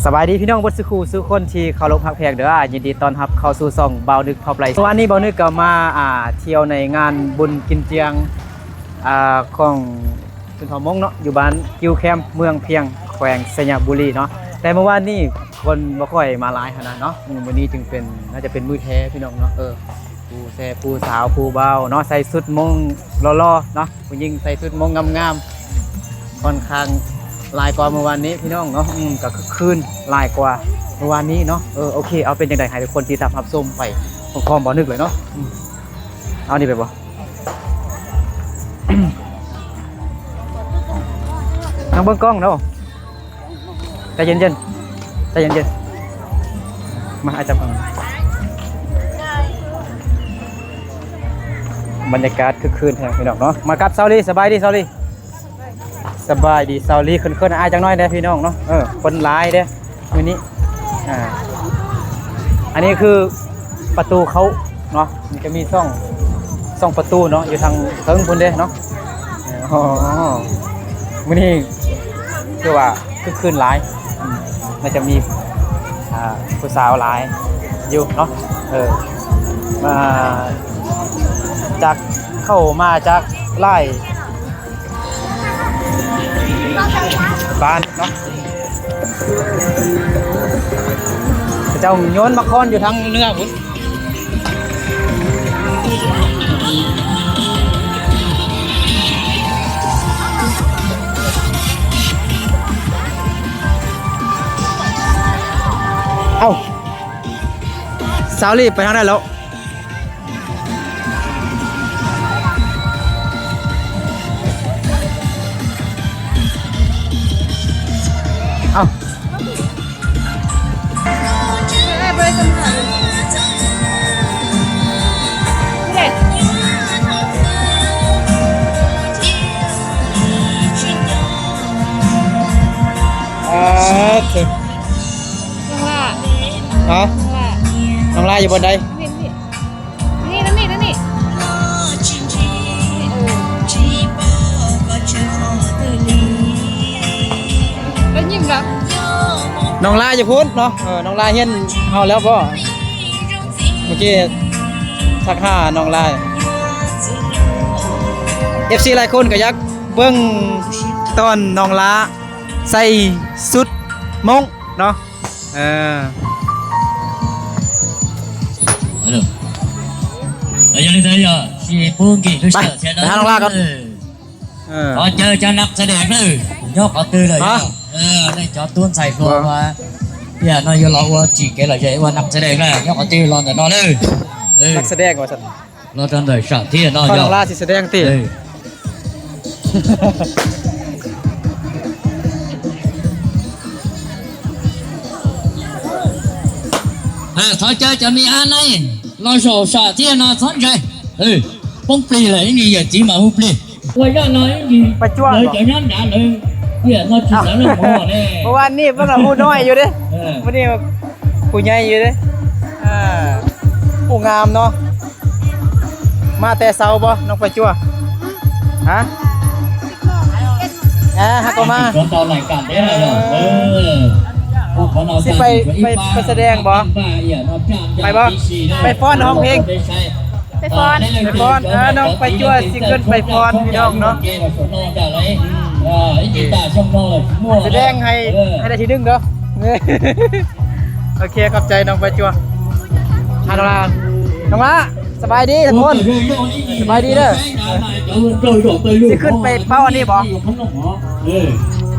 ສະບາຍດີພີ່ນ້ອງເບິດສູ່ຄູ່ສູ່ຄົນທີ່ເຄົາລົບຮັກແພງເດີ. ຍິນດີຕ້ອນຮັບເຂົ້າສູ່ຊ່ອງບ່າວນຶກພາໄປ. ເມື່ອວານນີ້ບ່າວນຶກກໍມາ ອ່າ ທ່ຽວໃນງານບຸນກິນຈຽງ ອ່າ ຂອງຊົນເຜົ່າມົ້ງເນາະ ຢູ່ບ້ານກິ້ວແຄມ ເມືອງພຽງ ແຂວງໄຊຍະບູລີເນາະ. ແຕ່ເມື່ອວານນີ້ຄົນບໍ່ຄ່ອຍມາຫຼາຍຫັ້ນນະເນາະ. ມື້ ມື້ນີ້ຈຶ່ງເປັນ ໜ້າຈະເປັນມື້ແທ້ພີ່ນ້ອງເນາະ. ເອີ ຜູ້ແຊ ຜູ້ສາວ ຜູ້ບ່າວເນາະ ໃສ່ຊຸດມົ້ງຫຼໍ່ໆເນາະ. ຜູ້ຍິງໃສ່ຊຸດມົ້ງງາມໆ ຂ້ອນຂ້າງຫຼາຍກວ່າເມື່ອວານນີ້ພີ່ນ້ອງເນາະ. ອືມ ກໍຄຶກຄື້ນຫຼາຍກວ່າເມື່ອວານນີ້ເນາະ. ເອີ ໂອເຄ ເອົາ ເປັນຈັ່ງໃດ ໃຫ້ທຸກຄົນຕິດຕາມຮັບຊົມໄປພ້ອມໆບ່າວນຶກເລີຍເນາະ. ອືມ ເອົານີ້ໄປບໍ່? ນັ່ງເບິ່ງກ້ອງເນາະ. ໃຈເຢັນໆ ໃຈເຢັນໆ ມາ ອ້າຍຈັບກ່ອນ. ບັນຍາກາດຄຶກຄື້ນແຮງພີ່ນ້ອງເນາະ. ມາກັບຊາວລີ. ສະບາຍດີຊາວລີ. ສະບາຍດີຊາວລີ. ເຂີນໆ ອາຍຈັກໜ້ອຍເດ້ພີ່ນ້ອງເນາະ. ເອີ ຄົນຫຼາຍເດ້ມື້ນີ້. ອ່າ ອັນນີ້ຄືປະຕູເຂົ້າເນາະ. ມັນຈະມີຊ່ອງ ຊ່ອງປະຕູເນາະ ຢູ່ທາງເທິງພຸ້ນເດ້ເນາະ. ອໍ ມື້ນີ້ຄືວ່າຄຶກຄື້ນຫຼາຍ. ອືມ ໜ້າຈະມີ ອ່າ ຜູ້ສາວຫຼາຍຢູ່ເນາະ. ເອີ ມາຈາກ ເຂົ້າມາຈາກຫຼາຍ ບ້ານເນາະ. ເຂົາເຈົ້າໂຍນໝາກຄອນຢູ່ທາງເໜືອພຸ້ນ. ເອົ້າ ຊາວລີໄປທາງໃດແລ້ວ? ເອົ້າ ເອີ ນ້ອງຫຼ້າ ຮະ? ນ້ອງຫຼ້າ ນ້ອງຫຼ້າຢູ່ບ່ອນໃດ? ນີ້ ນີ້ ນີ້ ນີ້ ນີ້ ເອີ ແລ້ວຍິ້ມລະ. ນ້ອງຫຼ້າຢູ່ພຸ້ນເນາະ. ເອີ ນ້ອງຫຼ້າເຫັນເຮົາແລ້ວບໍ່? ເມື່ອກີ້ທັກຫານ້ອງຫຼ້າ. ເອັຟຊີຫຼາຍຄົນກໍຢາກເບິ່ງຕອນນ້ອງຫຼ້າໃສ່ຊຸດມົ້ງເນາະ. ເອີ ໄປ ໄປຫານ້ອງຫຼ້າກ່ອນ. ເອີ ຂໍເຈີເຈົ້ານັກສະແດງເດີ ຍົກເອົາຕື່ມເລີຍ. ຮະ? ເອີ ໄດ້ຈອດຕູນໃສ່ຄົວມາ ເອີ ນ້ອຍຢູ່ລໍວ່າຈີເກລະເຢວ່ານັກສະແດງເດີ ຍົກເອົາຕື່ມລໍແຕ່ນອນເດີ. ເອີ ນັກສະແດງວ່າຊັ້ນ. ລໍຕອນໃດສາວເທຍເນາະ ນ້ອງຫຼ້າຊິສະແດງຕິ? ເອີ ເອີ ເຂົາເຈົ້າຈະມີອາໄນ ລໍໂຊສາວເທຍເນາະ ສອນໃຈ. ເອີ ປົງປລີເລີຍນີ້ ຢ່າຈີມາຮູ້ປລີ. ປະຈວບ ເມື່ອວານນີ້ເພິ່ນກໍຮູ້ນ້ອຍຢູ່ເດ້ ເອີ ມື້ນີ້ຜູ້ໃຫຍ່ຢູ່ເດ້. ເອີ ຜູ້ງາມເນາະ. ມາແຕ່ເຊົ້າບໍ່ ນ້ອງປະຈວບ? ຮະ? ເອີ ຫາກໍມາ ເອີ ຊິໄປ ໄປ ໄປສະແດງບໍ່? ໄປບໍ່? ໄປຟ້ອນຮ້ອງເພງ. ໄປຟ້ອນ ໄປຟ້ອນ. ເອີ ນ້ອງປະຈວບຊິຂຶ້ນໄປຟ້ອນພີ່ນ້ອງເນາະ. ສະແດງໃຫ້ ໃຫ້ໄດ້ທີໜຶ່ງເດີ. ໂອເຄ ຂອບໃຈນ້ອງປະຈວບ. ອາ ນ້ອງຫຼ້າ ນ້ອງຫຼ້າ ສະບາຍດີທຸກຄົນ ສະບາຍດີເດີ. ຊິຂຶ້ນໄປເປົ່າອັນນີ້ບໍ່?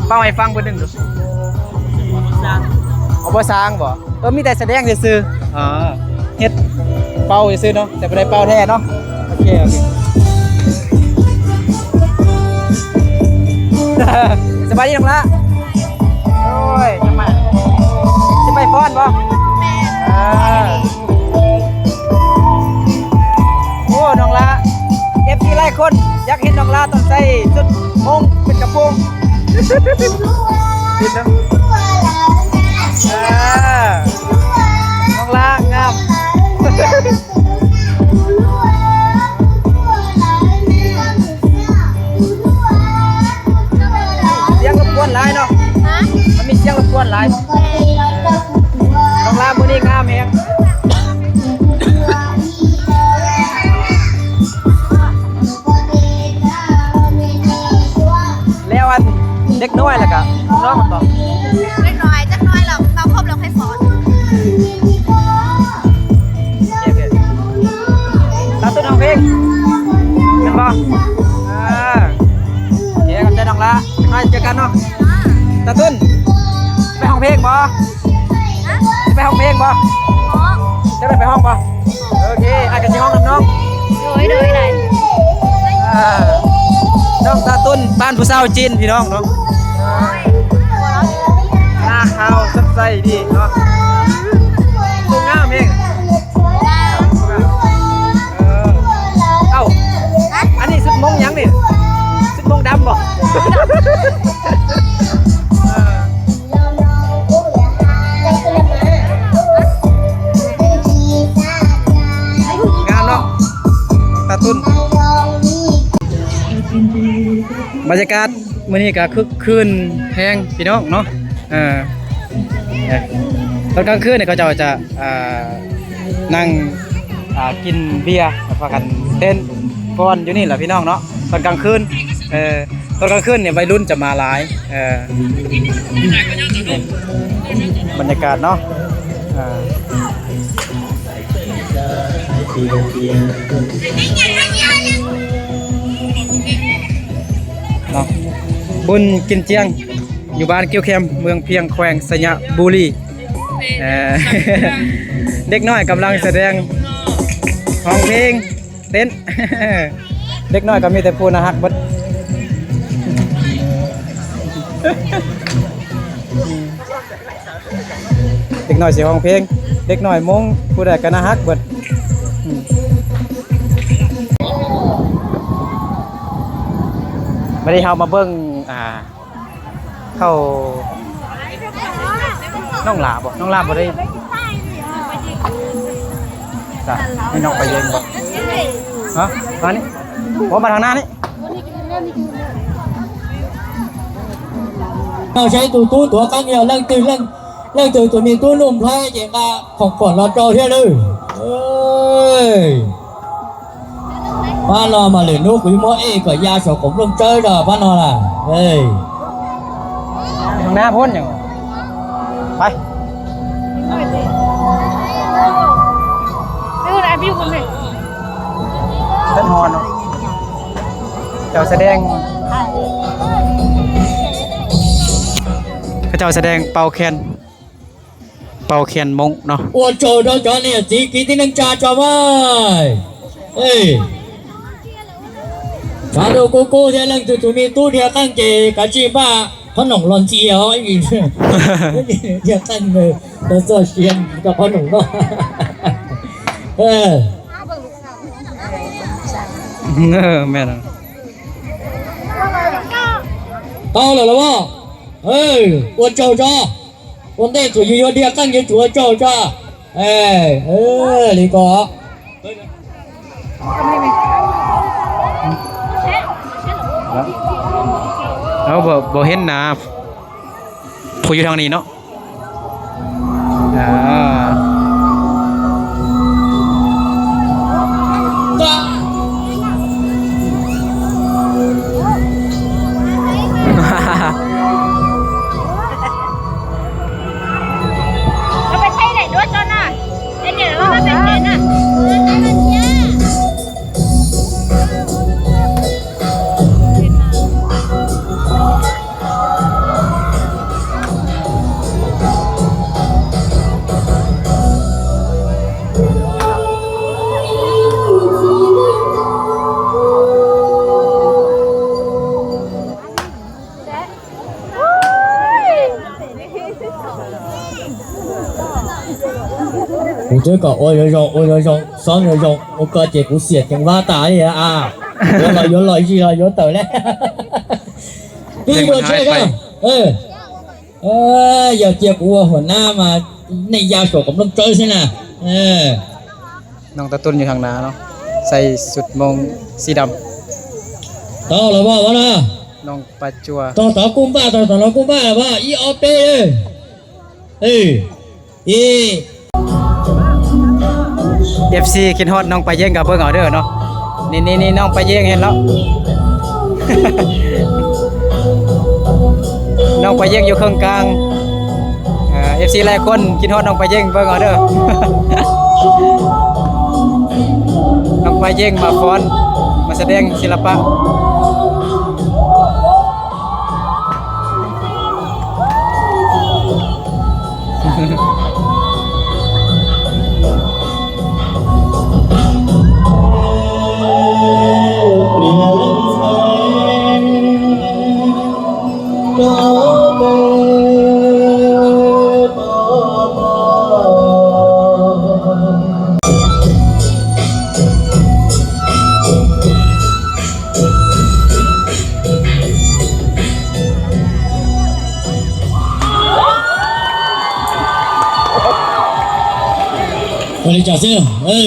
ເປົ່າໃຫ້ຟັງເບີໜຶ່ງດູ. ເອົາບໍ່ສ້າງບໍ່? ເອີ ມີແຕ່ສະແດງຊື່ໆ. ເອີ ເຮັດເປົ່າຊື່ໆເນາະ ແຕ່ບໍ່ໄດ້ເປົ່າແທ້ເນາະ. ໂອເຄ ໂອເຄ ສະບາຍດີນ້ອງຫຼ້າ. ໂອ້ຍ ຊິໄປຟ້ອນບໍ່? ເອີ ໂອ້ ນ້ອງຫຼ້າ ເອັຟຊີຫຼາຍຄົນຢາກເຫັນນ້ອງຫຼ້າຕອນໃສ່ຊຸດໂມ່ງເປັນກະໂປງ. ເອີ ນ້ອງຫຼ້າງາມ. ສຽງລົບກວນຫຼາຍເນາະ. ຮະ? ມັນມີສຽງລົບກວນຫຼາຍ. ເປັນບໍ່? ເລັກນ້ອຍ ຈັກໜ້ອຍແລ້ວ ເປົ່າຄົບແລ້ວຄ່ອຍຟ້ອນ. ໂອເຄ ໂອເຄ ຕາຕຸ້ນຮ້ອງເພງ ແມ່ນບໍ່? ເອີ ໂອເຄ ຂອບໃຈນ້ອງລະ ຈັກໜ້ອຍເຈີກັນເນາະ. ຕາຕຸ້ນ ໄປຮ້ອງເພງບໍ່? ຮະ? ໄປຮ້ອງເພງບໍ່? ຮ້ອງ. ເຈົ້າໄດ້ໄປຮ້ອງບໍ່? ໂອເຄ ອ້າຍກໍຊິຮ້ອງນຳນ້ອງ. ໂດຍ ໂດຍ ໄດ້. ອ່າ ນ້ອງຕາຕຸ້ນ ບ້ານຜູ້ສາວຈີນ ພີ່ນ້ອງເນາະ. ໜ້າຂາວສົດໃສດີເນາະ. ຜູ້ງາມເອງ. ເອີ ເອົ້າ ອັນນີ້ຊຸດມົ້ງຫຍັງນີ້? ຊຸດມົ້ງດຳບໍ່? ເອີ ງາມເນາະ ຕາຕຸ້ນ. ບັນຍາກາດ ມື້ນີ້ກໍຄຶກຄື້ນແຮງພີ່ນ້ອງເນາະ. ເອີ ຕອນກາງຄືນນີ້ເຂົາເຈົ້າຈະ ອ່າ ນັ່ງ ອ່າ ກິນເບຍ ແລ້ວພາກັນເຕັ້ນຟ້ອນຢູ່ນີ້ແຫຼະພີ່ນ້ອງເນາະ ຕອນກາງຄືນ. ເອີ ຕອນກາງຄືນນີ້ໄວລຸ້ນຈະມາຫຼາຍ. ເອີ ບັນຍາກາດເນາະ. ເອີ ເນາະ ບຸນກິນຈຽງ ຢູ່ບ້ານກິ້ວແຄມ ເມືອງພຽງ ແຂວງໄຊຍະບູລີ. ເອີ ເດັກນ້ອຍກຳລັງສະແດງ ຮ້ອງເພງ ເຕັ້ນ. ເດັກນ້ອຍກໍມີແຕ່ຜູ້ໜ້າຮັກເບິດ. ເດັກນ້ອຍຊິຮ້ອງເພງ ເດັກນ້ອຍມົ້ງ ຜູ້ໃດກໍໜ້າຮັກເບິດ. ອືມ ບັດນີ້ເຮົາມາເບິ່ງ ອ່າ ເຂົ້າ ນ້ອງຫຼາບໍ່? ນ້ອງຫຼາບໍ່ໄດ້ ສະ ໃຫ້ນ້ອງໄປເຢັນບໍ່? ຮະ? ມານີ້ ບໍ່ ມາທາງໜ້ານີ້. ເຮົາໃຊ້ຕູຕູ້ຕົວກັນຢູ່ ເລື່ອງຕື່ນ ເລື່ອງ ເລື່ອງຕື່ນຕົວມີຕູ້ໜຸ່ມໄທເຈງກາຂອງຂວັນລອດເຈົ້າເທື່ອເດີ. ເອີຍ ພານ້ອງມາເລີຍ ໜູກະຢູ່ມໍເອກະຢາສອງກົມລົງເຈີດອກ ພານ້ອງລະ. ເອີຍ ຂ້າງໜ້າພຸ້ນຫຍັງ ໄປ ໄປພຸ້ນ ໄອ້ບິວພຸ້ນເລີຍ. ເປັນຮອນເນາະ ເຈົ້າສະແດງ ເຂົາເຈົ້າສະແດງເປົ່າແຄນ ເປົ່າແຄນມົ້ງເນາະ. 我走到这里，自己的能家家外。哎，咱都哥哥在那就准备多点干给，赶紧把他弄乱七哦，你这干的，都做先，叫他弄乱。哎。嗯，没了。到了了吧？哎，我走着。 ໂອເຕ ໂຕຢູ່ເດຍກັນຢູ່ຕົວເຈົ້າຈ້າ. ເອີ ເອີ ລີກໍ ເອົາ ບໍ່ ບໍ່ເຫັນໜ້າຜູ້ຢູ່ທາງນີ້ເນາະ. ອ່າ ເອົາໄປໃຊ້ໄດ້ໂດດຕອນໜ້າ ໄດ້ແກ່ລະວ່າເປັນເກນນະ. 我这个我有种，我有种，双有种，我哥姐不写，挺挖打的啊。有了，有了，有了，有等了。第一个这个，嗯，呃，要结果我很难嘛，那压手我们都真是呢，嗯。 ນ້ອງຕາຕຸນຢູ່ທາງໜ້າເນາະ ໃສ່ຊຸດມົ້ງສີດຳ. ຕໍ່ລະບໍ່ ບໍ່ລະ ນ້ອງປາຈົວ ຕໍ່ຕໍ່ກຸມປາ ຕໍ່ຕໍ່ນ້ອງກຸມປາລະບໍ່ ອີອອບເປເອີ ເອີ ເອັຟຊີຄິດຮອດນ້ອງປາເຢັງກໍເບິ່ງເອົາເດີເນາະ. ນີ້ໆໆ ນ້ອງປາເຢັງເຫັນແລ້ວ. ນ້ອງປາເຢັງຢູ່ເຄິ່ງກາງ. ເອີ ເອັຟຊີຫຼາຍຄົນຄິດຮອດນ້ອງປາເຢັງ ເບິ່ງເອົາເດີ. ນ້ອງປາເຢັງມາຟ້ອນ ມາສະແດງສິລະປະ. ເອີ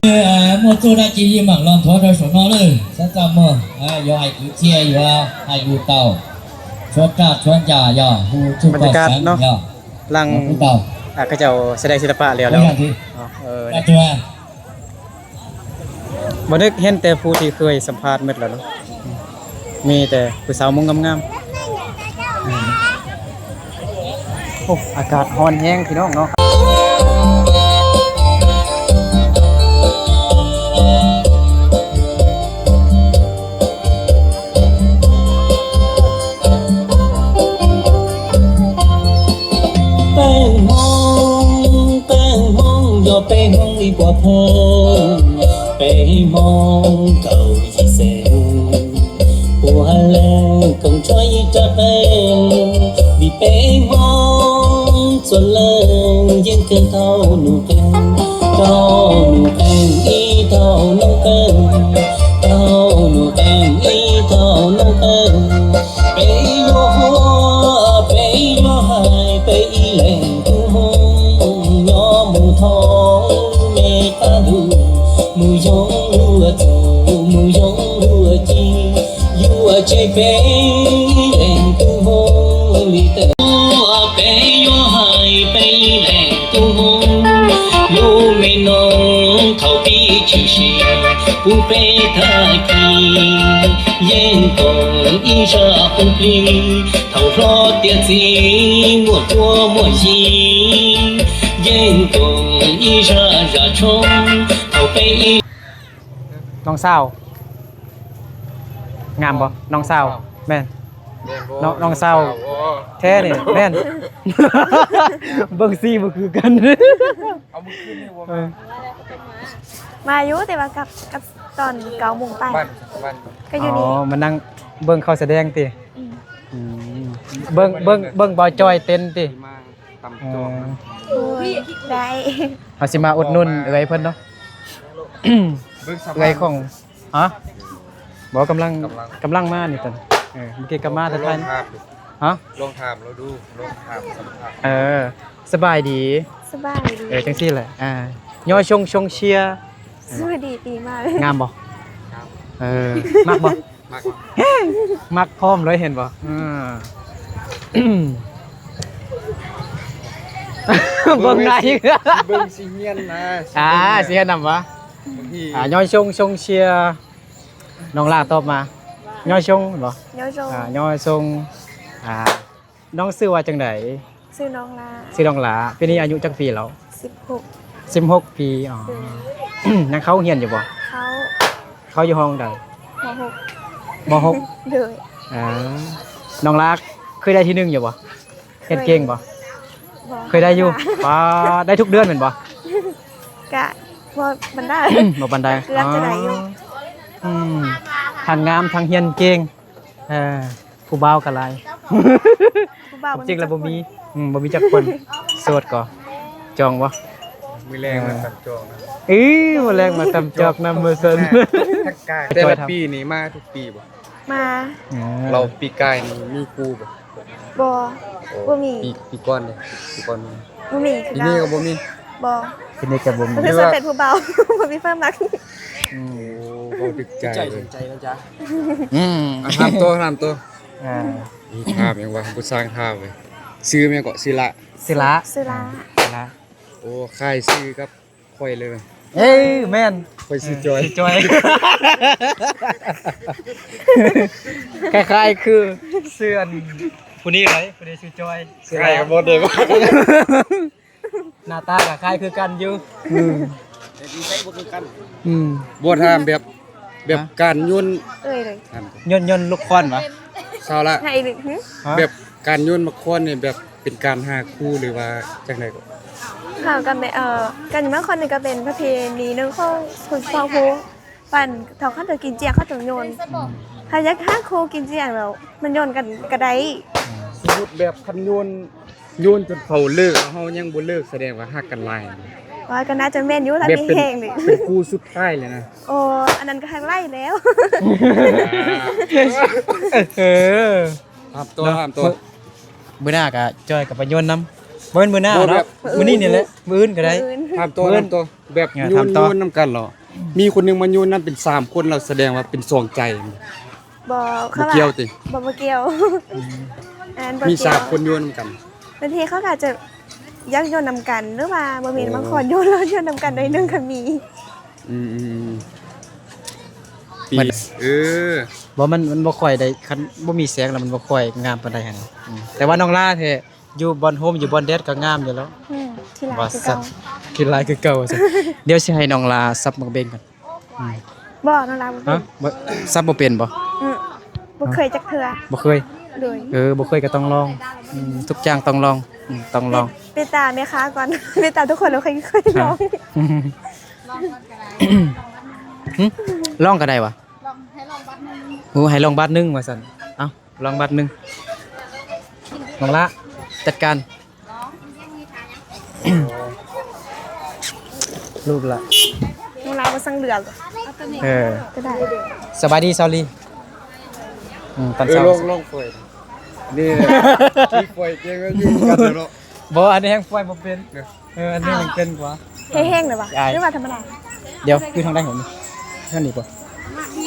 ເອີ ມົວໂຈດາຈີ ຍິງໝາກລອນ ຖອນດອຍສອນອເລີຍ ສັດຈາມົວ ເອີ ຢໍໃຫ້ອືເຈຍ ຢໍໃຫ້ອືເຕົາ ຊວນຈາດຊວນຢາ ຢໍ ຮູ້ຈຸດປາກສັງ ຢໍ ຫຼັງ ອາ ເຂົາເຈົ້າສະແດງສິລະປະແລ້ວເນາະ ເອີ ບໍ່ນຶກເຫັນແຕ່ຜູ້ທີ່ເຄີຍສຳພາດໝົດແລ້ວເນາະ ມີແຕ່ຜູ້ສາວມຸ້ງງາມໆ. ໂອ້ ອາກາດຮ້ອນແຮງພີ່ນ້ອງເນາະ. ນ້ອງສາວ ງາມບໍ່? ນ້ອງສາວ ແມ່ນ ແມ່ນບໍ່? ນ້ອງ ນ້ອງສາວ ນ້ອງສາວບໍ່? ແທ້ນີ້ ແມ່ນ ເບິ່ງສີບໍ່ຄືກັນ. ເອົາມື້ຄືນນີ້ບໍ່ມາ? ເອີ ມາຢູ່ ແຕ່ວ່າກັບ ກັບຕອນເກົ້າໂມງປາຍ ບ້ານ ບ້ານ ກໍຢູ່ນີ້. ອໍ ມານັ່ງເບິ່ງເຂົາສະແດງຕິ? ອືມ ອືມ ເບິ່ງ ເບິ່ງ ເບິ່ງບ່າວຈ້ອຍເຕັ້ນຕິ? ຕຳຈອກ ເອີ ໄດ້ ເຮົາຊິມາອຸດໜູນເອື້ອຍເພິ່ນເນາະ. ເອື້ອຍຂອງ ຮະ ບໍ່ ກຳລັງ ກຳລັງ ກຳລັງມານີ້ຕົນ. ເອີ ເມື່ອກີ້ກໍມາແຕ່ໄທ. ຮະ ລອງຖາມລາວດູ ລອງຖາມສຳພາດ. ເອີ ສະບາຍດີ ສະບາຍດີ. ເອີ ຈັ່ງຊີ້ແຫຼະ ອ່າ ຍໍຊົງຊົງເຊຍ. ສະບາຍດີປີໃໝ່. ງາມບໍ່? ງາມ. ເອີ ມັກບໍ່? ມັກ ມັກພ້ອມເລີຍເຫັນບໍ່? ເອີ ເບິ່ງໜ້າອີກ ເບິ່ງຊິຮຽນນະ. ອ່າ ຊິຮຽນນຳວະ? ອ່າ ຍ້ອນຊົງ ຊົງເຊຍ. ນ້ອງຫຼ້າຕອບມາ ຍ້ອນຊົງແມ່ນບໍ່? ຍ້ອນຊົງ ອ່າ ຍ້ອນຊົງ. ອ່າ ນ້ອງຊື່ວ່າຈັ່ງໃດ? ຊື່ນ້ອງຫຼ້າ. ຊື່ນ້ອງຫຼ້າ. ປີນີ້ອາຍຸຈັກປີແລ້ວ? ສິບຫົກ. ສິບຫົກປີ. ອໍ ຍັງເຂົ້າໂຮງຮຽນຢູ່ບໍ່? ເຂົ້າ. ເຂົ້າຢູ່ຫ້ອງໃດ? ມໍຫົກ. ມໍຫົກ. ໂດຍ. ອ່າ ນ້ອງຫຼ້າເຄີຍໄດ້ທີໜຶ່ງຢູ່ບໍ່? ເຮັດເກັ່ງບໍ່? ບໍ່. ເຄີຍໄດ້ຢູ່. ປາ ໄດ້ທຸກເດືອນແມ່ນບໍ່? ກະບໍ່ປານໃດ. ບໍ່ປານໃດ. ເກືອບຈະໄດ້ຢູ່. ອໍ ອືມ ທັງງາມທັງຮຽນເກັ່ງ. ເອີ ຜູ້ບ່າວກໍຫຼາຍ. ຜູ້ບ່າວ ຄວາມຈິງແລ້ວບໍ່ມີ. ອືມ ບໍ່ມີຈັກຄົນ. ໂສດກໍຈອງບໍ່? ມື້ແລງມາຕຳຈອກນຳ. ເອີ ມື້ແລງມາຕຳຈອກນຳວ່າຊັ້ນ. ແຕ່ລະປີນີ້ມາທຸກປີບໍ່? ມາ. ເອີ ແລ້ວປີກາຍນີ້ມີຄູ່ບໍ່? ບໍ່. ໂອ້ ບໍ່ມີ. ປີ ປີກ່ອນເດ? ປີກ່ອນບໍ່ມີ. ບໍ່ມີ. ປີນີ້ກໍບໍ່ມີ? ບໍ່. ປີນີ້ກໍບໍ່ມີ. ບໍ່ເຄີຍເຊີນເຟສຜູ້ບ່າວ ບໍ່ມີຄວາມຮັກ. ອືມ ໂອ້ ເວົ້າຖືກໃຈເລີຍ. ໃຈນະຈ໊ະ. ອືມ ອ່ະ ຖາມຕໍ່ ຖາມຕໍ່. ອ່າ ຖາມຫຍັງວະ? ບໍ່ຊ່າງຖາມເວີຍ. ຊື່ຫຍັງເກາະ? ຊື່ລະ. ຊື່ລະ. ຊື່ລະ. ຊື່ລະ. ໂອ້ ຄ້າຍຊື່ກັບຂ້ອຍເລີຍ. ເອີ ແມ່ນ ຂ້ອຍຊື່ຈອຍ ເອີ ຊື່ຈອຍ ຄ້າຍໆຄືຊື່ອັນ ຜູ້ນີ້ເລີຍ ຜູ້ນີ້ຊື່ຈອຍ ຄ້າຍກັນໝົດເດ້ ໜ້າຕາກໍຄ້າຍຄືກັນຢູ່ ອືມ ແຕ່ນິໄສບໍ່ຄືກັນ ອືມ ບໍ່ ຖາມແບບ ແບບ ຮະ ການໂຍນ ເອີຍເລີຍ ໂຍນ ໂຍນລູກຄ້ອນຫວາ? ຊາວລະ ໃຫ້ອີກ ຫຶ? ຮະ? ແບບການໂຍນໝາກຄ້ອນນີ້ແບບເປັນການຫາຄູ່ ຫຼືວ່າຈັ່ງໃດກໍ? ເຮົາກໍແມ່ນ ເອີ ການໂຍນໝາກຄ້ອນນີ້ກໍເປັນປະເພນີໜຶ່ງຂອງຄົນເຜົ່າພູ ປານເຖົ້າເຂົາເຈົ້າກິນຈຽງເຂົາຕ້ອງໂຍນ ອືມ ຖ້າຢາກຫາຄູ່ກິນຈຽງແລ້ວ ມັນໂຍນກັນກໍໄດ້ ອືມ ສົມມຸດແບບຄັນໂຍນ ໂຍນຈົນເຂົາເລີກ ເຮົາຍັງບໍ່ເລີກ ສະແດງວ່າຮັກກັນຫຼາຍ ວ່າກໍໜ້າຈະແມ່ນຢູ່ ຖ້າມີແຮງນີ້ ເປັນຄູ່ສຸດທ້າຍເລີຍນະ ໂອ້ ອັນນັ້ນກໍຮັກຫຼາຍແລ້ວ ເອີ ຖາມຕໍ່ ຖາມຕໍ່ ມື້ໜ້າກໍຈອຍກໍໄປໂຍນນຳ ບໍ່ແມ່ນມື້ໜ້າເນາະ ມື້ນີ້ນີ້ແຫຼະ ມື້ອື່ນກໍໄດ້ ຖາມຕໍ່ ຖາມຕໍ່ ແບບໂຍນ ໂຍນນຳກັນເນາະ ມີຄົນໜຶ່ງມາໂຍນນຳເປັນສາມຄົນ ແລ້ວສະແດງວ່າເປັນສອງໃຈ ບໍ່ ບໍ່ກ່ຽວຕິ? ບໍ່ ບໍ່ກ່ຽວ ອືມ ອັນນັ້ນບໍ່ກ່ຽວ ມີສາມຄົນໂຍນນຳກັນ ບາງທີເຂົາກໍອາດຈະຢາກໂຍນນຳກັນ ຫຼືວ່າບໍ່ມີໝາກຄ້ອນໂຍນ ແລ້ວໂຍນນຳກັນໜ້ອຍໜຶ່ງກໍມີ ອືມໆ ປີ ເອີ ບໍ່ ມັນ ມັນບໍ່ຄ່ອຍໄດ້ ຄັນບໍ່ມີແສງແລ້ວມັນບໍ່ຄ່ອຍງາມປານໃດຫັ້ນ ອືມ ແຕ່ວ່ານ້ອງລາແທ້ ຢູ່ບ່ອນຮົ່ມ ຢູ່ບ່ອນແດດກໍງາມຢູ່ແລ້ວ ອືມ ຂີ້ຫຼາຍຄືເກົ່າ ຂີ້ຫຼາຍຄືເກົ່າວ່າຊັ້ນ ດຽວຊິໃຫ້ນ້ອງລາສັບໝາກເບັງກ່ອນ ອືມ ບໍ່ ນ້ອງລາບໍ່ເປັນ ຮະ? ບໍ່ ສັບບໍ່ເປັນບໍ່? ອືມ ບໍ່ເຄີຍຈັກເທື່ອ ບໍ່ເຄີຍ ໂດຍ ເອີ ບໍ່ເຄີຍກໍຕ້ອງລອງ ອືມ ທຸກຢ່າງຕ້ອງລອງ ອືມ ຕ້ອງລອງ ເມດຕາແມ່ຄ້າກ່ອນ ເມດຕາທຸກຄົນແລ້ວຄ່ອຍ ຄ່ອຍລອງ ຮະ? ລອງກໍໄດ້ຫວາ? ລອງ ໃຫ້ລອງບາດໜຶ່ງ ໂອ້ ໃຫ້ລອງບາດໜຶ່ງວ່າຊັ້ນ ເອົ້າ ລອງບາດໜຶ່ງ ນ້ອງລະ ຈັດການ ລູກລະ ນ້ອງລະບໍ່ສັ່ງເລືອກ ເອີ ກໍໄດ້ ສະບາຍດີ ສາວລີ ອືມ ຕອນເຊົ້າ ເອີ ລອງ ລອງຟອຍ ນີ້ ມີຟອຍເກັ່ງຢູ່ກັນເນາະ ບໍ່ ອັນນີ້ແຮ່ງຟອຍບໍ່ເປັນ ເອີ ອັນນີ້ມັນເກັ່ງກວ່າ ແຮງໆເລີຍຫວາ ຫຼືວ່າທຳມະດາ? ດຽວ ຢູ່ທາງໃດຂອງນີ້ ທາງນີ້ບໍ່?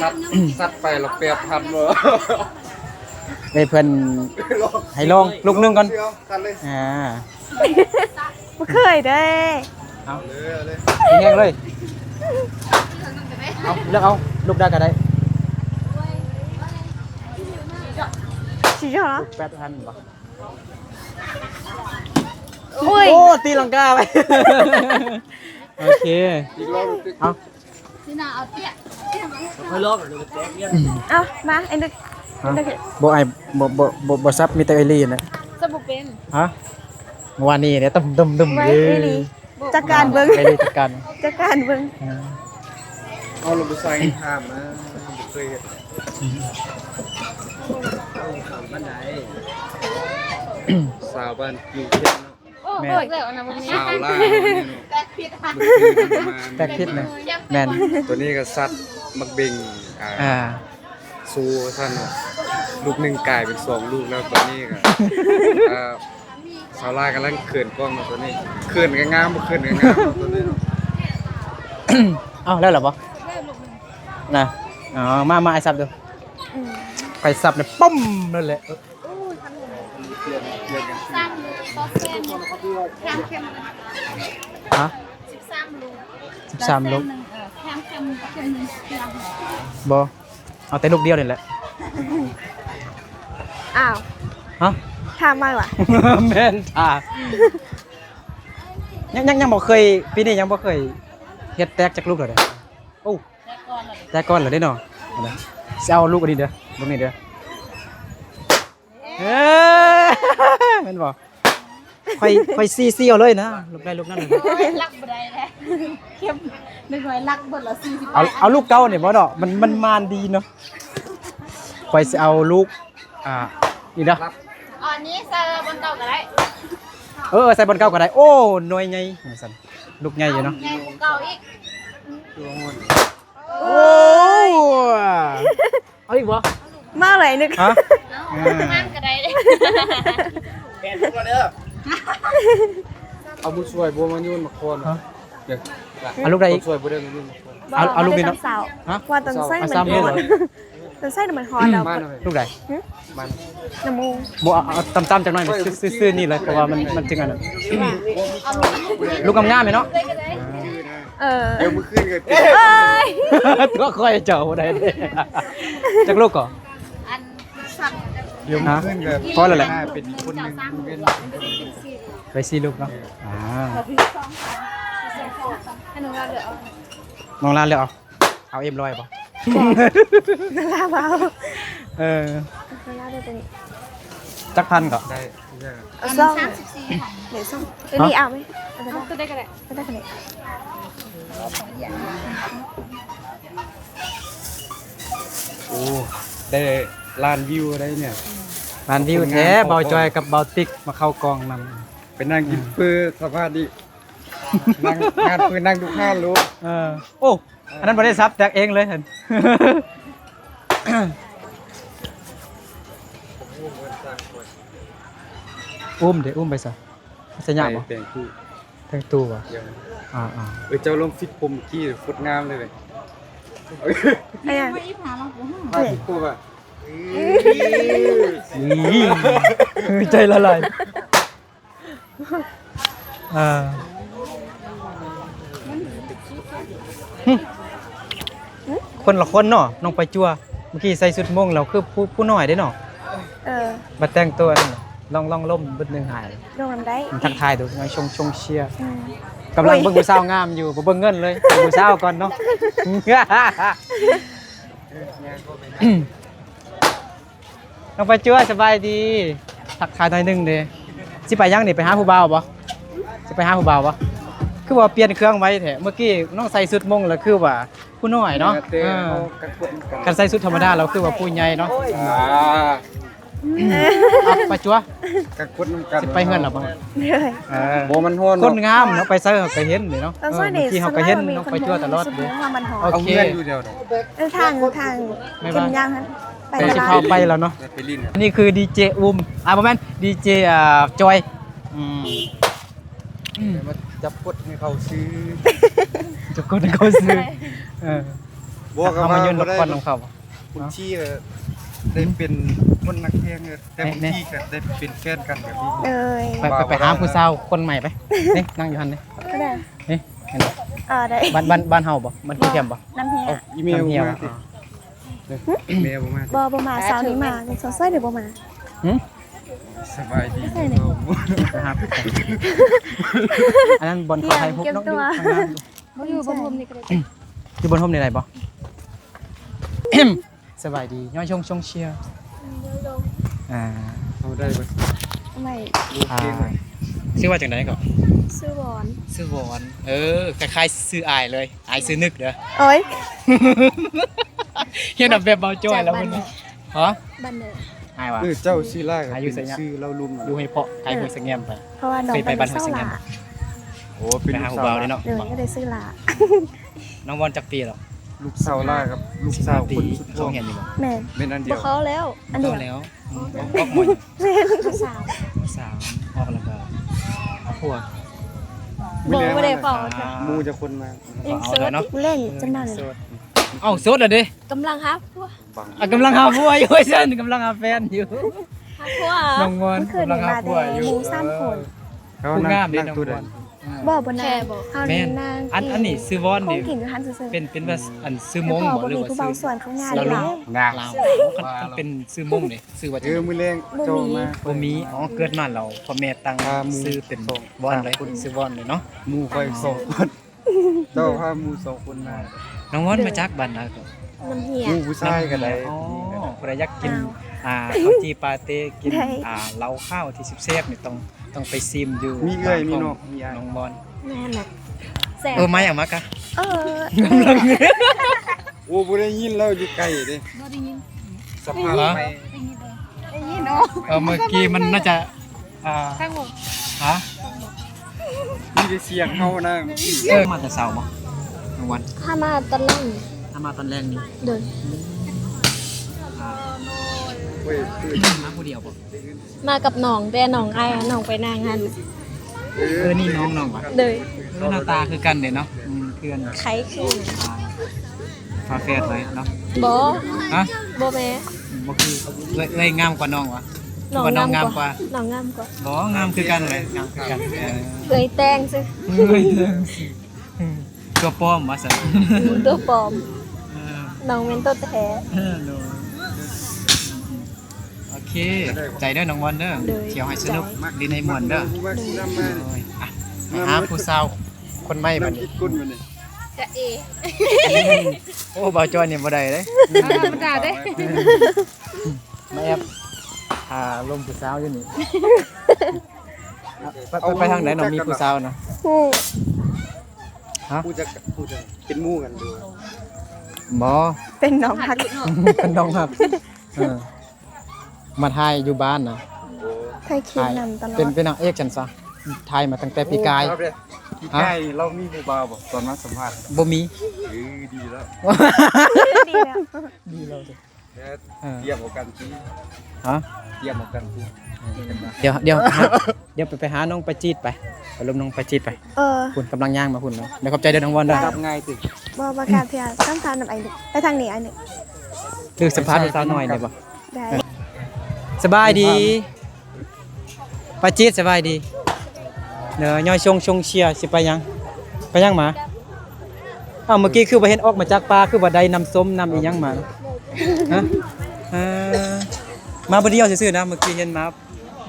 ສັດ ສັດໄປແລ້ວແປບພັນບໍ່? ເອີ ເພິ່ນໃຫ້ລອງລູກໜຶ່ງກ່ອນ ອ່າ ບໍ່ເຄີຍເດ້ ເອົາ ແຮງເລີຍ ເອົາ ເລືອກເອົາ ລູກໃດກໍໄດ້ ຊິເອົາ ແປດພັນບໍ່? ໂອ້ຍ ໂອ້ ຕີລັງກາໄປ ໂອເຄ ອີກລອບໜຶ່ງ ເອົາ ຊິໜ້າເອົາເຕະ ຄ່ອຍລອບ ເອົາ ມາ ໄອ້ນຶກ ຮະ? ບໍ່ ໄອ້ ບໍ່ ບໍ່ ບໍ່ ບໍ່ສັບ ມີແຕ່ເອື້ອຍລີນະ ສັບບໍ່ເປັນ ຮະ? ເມື່ອວານນີ້ເດ້ ຕຶ້ມໆໆ ເອີ ຈັດການເບິ່ງ ໄອ້ລີຈັດການ ຈັດການເບິ່ງ ເອົາ ລະບໍ່ໃສ່ຫ້າມນະ ບໍ່ເຄີຍເຮັດ ອືມ ເອົາ ຂາມບ້ານໃດ? ສາວບ້ານຢູ່ເຂດເນາະ ໂອ້ ແມ່ນ ເອີ ສາວລາວເນາະ ແປກຜິດ ແປກຜິດນະ ແມ່ນ ໂຕນີ້ກໍສັດໝາກເບັງ ອ່າ ອ່າ ຊູວ່າຊັ້ນເນາະ ລູກໜຶ່ງກາຍເປັນສອງລູກແລ້ວ ຕອນນີ້ກໍ ອ່າ ສາວລາວກຳລັງເຂີນກ້ອງເນາະ ຕອນນີ້ ເຂີນກໍງາມ ບໍ່ເຂີນກໍງາມເນາະ ຕອນນີ້ເນາະ ເອົ້າ ແລ້ວລະບໍ່? ນະ ອໍ ມາ ມາ ອ້າຍສັບດູ ອືມ ຂ້ອຍສັບນີ້ ປຶ້ມ ນັ້ນແຫຼະ ຮະ? ສິບສາມລູກ ເອີ ແຄມໆ ບໍ່ ເອົາແຕ່ລູກດຽວນີ້ແຫຼະ ອ້າວ ຮະ? ຖາມມາຫວາ? ແມ່ນ ຖ້າ ຍັງ ຍັງ ຍັງບໍ່ເຄີຍ ປີນີ້ຍັງບໍ່ເຄີຍເຮັດແຕກຈັກລູກເທື່ອເດ້ ໂອ້ ແຕກກ່ອນແລ້ວເດ້ເນາະ ຊິເອົາລູກອັນນີ້ເດີ ລູກນີ້ເດີ ເອີ ແມ່ນບໍ່? ຂ້ອຍ ຂ້ອຍຊີ້ ຊີ້ເອົາເລີຍນະ ລູກໃດລູກນັ້ນ ໂອ້ຍ ລັກບໍ່ໄດ້ແຫຼະ ເຂັມ ໜຶ່ງຮ້ອຍ ລັກເບິດລະ ສີ່ສິບ ເອົາ ເອົາລູກເກົ່ານີ້ບໍ່ເນາະ ມັນ ມັນມານດີເນາະ ຂ້ອຍຊິເອົາລູກ ອ່າ ນີ້ເດີ ອັນນີ້ໃສ່ບ່ອນເກົ່າກໍໄດ້ ເອີ ໃສ່ບ່ອນເກົ່າກໍໄດ້ ໂອ້ ໜ່ວຍໃຫຍ່ ວ່າຊັ້ນ ລູກໃຫຍ່ຢູ່ເນາະ ໃຫຍ່ກວ່າເກົ່າອີກ ໂອ້ ເອົາອີກບໍ່? ມາເລີຍນຶກ ຮະ? ເອົາ ອ່າ ມັນກໍໄດ້ ແປດລູກແລ້ວເດີ ເອົາບຸນຊ່ວຍບໍ່ມາໂຍນໝາກຄອນ ຮະ? ເອົາລູກໃດອີກ ບຸນຊ່ວຍບໍ່ໄດ້ມາໂຍນໝາກຄອນ ເອົາ ເອົາລູກນີ້ເນາະ ຮະ? ວ່າຕ້ອງໃຊ້ ເອົາ ມັນ ສາມລູກ ຕ້ອງໃຊ້ນ້ຳມັນຮ້ອນເອົາ ມາໜ່ອຍ ລູກໃດ? ຫຶ? ມາ ນ້ຳມູ ບໍ່ ເອົາ ເອົາຕ່ຳໆຈັກໜ້ອຍ ຊື້ ຊື້ ຊື້ນີ້ເລີຍ ເພາະວ່າມັນ ມັນຈຶ່ງອັນນັ້ນ ລູກງາມໆແມ່ນເນາະ ອ່າ ເອີ ດຽວມື້ຄືນກໍເປັນ ເອີຍ ຕົວຂ້ອຍເຈົ້າບໍ່ໄດ້ເດ້ ຈັກລູກກໍ ອັນ ດຽວມື້ຄືນກໍ ພໍແລ້ວແຫຼະ ເປັນອີກຄົນໜຶ່ງ ໄປສີ່ລູກເນາະ ອ່າ ໃຫ້ນ້ອງລາເລືອກເອົາ ນ້ອງລາເລືອກເອົາ ເອົາເອັມຮ້ອຍບໍ່? ລາວເອົາ ເອີ ລາວເລືອກຕົວນີ້ ຈັກພັນກໍ? ໄດ້ ເອົາສອງ ເອົາສາມສິບສີ່ ເອົາສອງ ເອີ ນີ້ເອົາໄວ້ ເອົາຕົວໃດກໍໄດ້ ຕົວໃດກໍໄດ້ ໂອ້ ໄດ້ລ້ານວິວໄດ້ເນຍ ລ້ານວິວແທ້ ຄົນງາມ ບ່າວຈອຍກັບບ່າວຕິກມາເຂົ້າກ້ອງນຳ ໄປນັ່ງກິນເຝີສະພາບນີ້ ນັ່ງ ງານເຝີນັ່ງທຸກຮ້ານໂລດ ເອີ ໂອ້ ອັນນັ້ນບໍ່ໄດ້ສັບ ແຕກເອງເລີຍຫັ້ນ ອຸ້ມເດ ອຸ້ມໄປຊະ ໄປໃສ່ຍາກບໍ່? ແຕ່ງຕູ້ ແຕ່ງຕູ້ບໍ່? ເອີ ອ່າໆ ເອີ ເຈົ້າລອງຟິດຜົມກີ້ໂຄດງາມເລີຍເວີຍ ອາ ມາອີກຫາມາ ມາອີກ ຄືໃຈລະລາຍ. ເອີ ຫຶ ຄົນລະຄົນເນາະ ນ້ອງປາຈົວ ເມື່ອກີ້ໃສ່ຊຸດມົ້ງແລ້ວຄືຜູ້ ຜູ້ນ້ອຍເດ້ເນາະ ເອີ ບັດແຕ່ງຕົວນັ້ນ ລອງ ລອງລົມບຶດໜຶ່ງຫາຍ ລົມນຳໄດ້ ມັນທັກທາຍດູ ຍັງຊົງ ຊົງເຊຍ ອືມ ກຳລັງເບິ່ງຜູ້ສາວງາມຢູ່ ບໍ່ເບິ່ງເງິນເລີຍ ເບິ່ງຜູ້ສາວກ່ອນເນາະ. ນ້ອງປາຈົວ ສະບາຍດີ ທັກທາຍໜ້ອຍໜຶ່ງເດ້ ຊິໄປຫຍັງນີ້ ໄປຫາຜູ້ບ່າວບໍ່? ຊິໄປຫາຜູ້ບ່າວບໍ່? ຄືວ່າປ່ຽນເຄື່ອງໄວແທ້ ເມື່ອກີ້ນ້ອງໃສ່ຊຸດມົ້ງແລ້ວຄືວ່າຜູ້ນ້ອຍເນາະ ເອີ ຄັນໃສ່ຊຸດທຳມະດາແລ້ວຄືວ່າຜູ້ໃຫຍ່ເນາະ ອ່າ ອ່ະ ປາຈົວ ກັນກົດນຳກັນ ຊິໄປເຮືອນແລ້ວບໍ່? ເອີ ບໍ່ ມັນຮ້ອນ ຄົນງາມເນາະ ໄປໃສເຮົາກໍເຫັນເດ້ເນາະ ເອີ ເມື່ອກີ້ເຮົາກໍເຫັນນ້ອງປາຈົວຕະຫຼອດເດ້ ໂອເຄ ເອົາເຮືອນຢູ່ແຖວໃດ? ເອີ ທາງ ທາງ ໄປ ຂຶ້ນຍາງຫັ້ນ ໄປ ຊິເຂົ້າໄປແລ້ວເນາະ ໄປຫຼິ້ນ ນີ້ຄືດີເຈອຸ້ມ ອ່າ ບໍ່ແມ່ນ ດີເຈ ອ່າ ຈອຍ ອືມ ອືມ ມາຈັບກົດໃຫ້ເຂົາຊື່ ຈັບກົດໃຫ້ເຂົາຊື່ ເອີ ບໍ່ ເຮົາມາຍົນລົບຄວັນນຳເຂົາ ບາງທີກໍໄດ້ເປັນຄົນຮັກແພງ ແຕ່ບາງທີກໍໄດ້ເປັນແຟນກັນກໍມີ ເອີຍ ໄປ ໄປ ໄປຫາຜູ້ສາວຄົນໃໝ່ໄປ ນີ້ ນັ່ງຢູ່ຫັ້ນນີ້ ເອີ ໄດ້ ນີ້ ເຫັນບໍ່? ເອີ ໄດ້ ບ້ານ ບ້ານ ບ້ານເຮົາບໍ່? ບ້ານຂີ້ເຂັມບໍ່? ນ້ຳເຫຍ ອີເມວ ນ້ຳເຫຍ ມາຕິ ແມ່ບໍ່ມາ ບໍ່ ບໍ່ມາ ເຊົ້ານີ້ມາ ສົງໄສດຽວບໍ່ມາ ຫຶ ສະບາຍດີ ອັນນັ້ນບ່ອນເຂົາຖ່າຍຮູບເນາະ ຢູ່ຂ້າງໜ້າ ບໍ່ ຢູ່ບ່ອນຮົ່ມນີ້ກໍໄດ້ ຢູ່ບ່ອນຮົ່ມນີ້ໄດ້ບໍ່? ສະບາຍດີ ຍ້ອຍຊົງ ຊົງເຊຍ ອ່າ ເອົາໄດ້ບໍ່? ໄດ້ ອ່າ ຊື່ວ່າຈັ່ງໃດກໍ? ຊື່ວອນ ຊື່ວອນ ເອີ ຄ້າຍໆຊື່ອ້າຍເລີຍ ອ້າຍຊື່ນຶກເດີ ໂອ້ຍ ຮຽນແບບເບົາຈ້ອຍແລ້ວເພິ່ນ ຮະ? ບ້ານໃດ? ອ້າຍວ່າ ເອີ ເຈົ້າຊື່ຫຼ້າ ອາຍຸໄສຍະ ຊື່ເລົ່າລຸມ ຢູ່ໃຫ້ເພາະ ໃກ້ຫ້ວຍສະແງມໄປ ເພາະວ່ານ້ອງ ເຄີຍໄປບ້ານຫ້ວຍສະແງມ ໂອ້ ເປັນລູກສາວຫຼ້າ ເອີ ກໍໄດ້ຊື່ຫຼ້າ ນ້ອງວອນຈັກປີແລ້ວ? ລູກສາວຫຼ້າກັບລູກສາວຄົນສຸດທ້ອງ ຮຽນຢູ່ບໍ່? ແມ່ນ ແມ່ນອັນດຽວ ບໍ່ເຂົ້າແລ້ວ ອັນດຽວ ບໍ່ເຂົ້າແລ້ວ ອອກ ອອກ ອອກ ມ.ສາມ ມ.ສາມ ອອກແລ້ວກໍເອົາຜົວ ບໍ່ ບໍ່ໄດ້ເຝົ້າ ອ່າ ໝູ່ຈັກຄົນມາ ເອົາເນາະ ເຫຼັ້ນຈະມາເລີຍ ເອົ້າ ໂສດແລ້ວເດ້ ກຳລັງຫາຜົວ ອ່ະ ກຳລັງຫາຜົວຢູ່ ວ່າຊັ້ນ ກຳລັງຫາແຟນຢູ່ ຫາຜົວ ນ້ອງວອນ ກຳລັງຫາຜົວຢູ່ ໝູ່ສາມຄົນ ຜູ້ງາມເດ້ ນ້ອງວອນ ບໍ່ ບໍ່ນາງ ແມ່ນ ອັນ ອັນນີ້ຊື່ວອນນີ້ ເປັນ ເປັນວ່າ ອັນຊື່ມົ້ງບໍ່ ຫຼືວ່າຊື່ລາວລຸງ ລາວ ຄັນເປັນຊື່ມົ້ງນີ້ ຊື່ວ່າ ເອີ ມື້ແລງເຈົ້າມາ ບໍ່ມີ ອໍ ເກີດມາແລ້ວພໍ່ແມ່ຕັ້ງຊື່ເປັນວອນເລີຍ ຊື່ວອນເລີຍເນາະ ໝູ່ຂ້ອຍສອງຄົນ ເຈົ້າພາໝູ່ສອງຄົນມາ ນ້ອງວອນມາຈາກບ້ານໃດກໍ? ນ້ຳເຫຍ ໝູ່ຜູ້ຊາຍກໍໄດ້ ອໍ ຜູ້ໃດຢາກກິນ ອ່າ ເຂົ້າຈີ່ປາເຕ ກິນ ອ່າ ເຫຼົ້າຂາວທີ່ແຊບໆນີ້ ຕ້ອງ ຕ້ອງໄປຊີມຢູ່ ມີເອື້ອຍມີນ້ອງ ນ້ອງວອນ ແມ່ນແຫຼະ ແຊບ ເອີ ມາຫຍັງມາກະ ເອີ ໂອ້ ບໍ່ໄດ້ຍິນ ລາວຢູ່ໄກເດ້ ບໍ່ໄດ້ຍິນ ສະພາບໃໝ່ ໄດ້ຍິນເນາະ ເອີ ເມື່ອກີ້ມັນໜ້າຈະ ອ່າ ທາງບໍ່ ຮະ ມີແຕ່ສຽງເຮົານະ ເອີ ມາແຕ່ເຊົ້າບໍ່ ນ້ອງວອນ ຫາມາຕອນແລງ ຫາມາຕອນແລງນີ້ ໂດຍ ອ່າ ມາຜູ້ດຽວບໍ່? ມາກັບນ້ອງ ແຕ່ນ້ອງອ້າຍນ້ອງໄປນາງຫັ້ນ ເອີ ນີ້ນ້ອງ ນ້ອງຫວາ? ໂດຍ ເອີ ໜ້າຕາຄືກັນເດ້ເນາະ ອືມ ຄືກັນ ຄ້າຍຄື ອ່າ ຝາແຝດໄວ້ເນາະ ບໍ່ ຮະ ບໍ່ແມ່ນ ບໍ່ຄື ເອື້ອຍ ເອື້ອຍງາມກວ່ານ້ອງຫວາ? ນ້ອງງາມກວ່າ ນ້ອງງາມກວ່າ ບໍ່ ງາມຄືກັນເລີຍ ງາມຄືກັນ ເອີ ເອື້ອຍແຕ່ງຊື່ ເອື້ອຍແຕ່ງຊື່ ອືມ ຕົວປອມວ່າຊັ້ນ ຕົວປອມ ເອີ ນ້ອງແມ່ນຕົວແທ້ ເອີ ໂດຍ ໂອເຄ ຂອບໃຈເດີນ້ອງວອນເດີ ໂດຍ ທ່ຽວໃຫ້ສະໜຸກ ຫຼິ້ນໃຫ້ມ່ວນເດີ ໂດຍ ອ່ະ ໄປຫາຜູ້ສາວຄົນໃໝ່ບັດນີ້ ຈະເອ ໂອ້ ບ່າວຈ້ອຍນີ້ບໍ່ໄດ້ເດ້ ບໍ່ທຳມະດາເດ້ ມາແອບຫາລົມຜູ້ສາວຢູ່ນີ້ ໄປ ໄປ ໄປທາງໃດນ້ອງ ມີຜູ້ສາວນະ ຮູ້ ຮະ ຮູ້ຈັກ ຮູ້ຈັກ ເປັນໝູ່ກັນຢູ່ ບໍ່ ເປັນນ້ອງຮັກ ເປັນນ້ອງຮັກ ເອີ ມາຖ່າຍຢູ່ບ້ານນະ ຖ່າຍຄລິບນຳຕະຫຼອດ ເປັນ ເປັນນາງເອກຊັ້ນຊະ ຖ່າຍມາຕັ້ງແຕ່ປີກາຍ ປີກາຍ ຮະ ນີ້ລາວມີຜູ້ບ່າວບໍ່ ຕອນມາສຳພາດ ບໍ່ມີ ເອີ ດີແລ້ວ ດີແລ້ວ ດີແລ້ວ ເອີ ຕຽມເອົາກັນຕິ ຮະ ຕຽມເອົາກັນຕິ ດຽວ ດຽວ ດຽວໄປ ໄປຫານ້ອງປາຈີດໄປ ໄປລົມນ້ອງປາຈີດໄປ ເອີ ພຸ້ນກຳລັງຍ່າງມາພຸ້ນເນາະ ດຽວຂອບໃຈເດີນ້ອງວອນເດີ ກັບງ່າຍຕິ ບໍ່ ບໍ່ກັບເທື່ອ ຕ້ອງຖາມນຳອ້າຍໜຶ່ງ ໄປທາງນີ້ອ້າຍໜຶ່ງ ຄືສຳພາດຜູ້ສາວນ້ອຍນີ້ບໍ່ ໄດ້ ສະບາຍດີ ປາຈີດ ສະບາຍດີ ເດີ ຍ້ອຍຊົງຊົງເຊຍ ຊິໄປຫຍັງ ໄປຫຍັງມາ ອ້າວ ເມື່ອກີ້ຄືບໍ່ເຫັນອອກມາຈາກປ່າ ຄືບໍ່ໄດ້ນ້ຳສົ້ມນ້ຳອີ່ຫຍັງມາ ຮະ ເອີ ມາຜູ້ດຽວຊື່ໆນະ ເມື່ອກີ້ເຫັນມາ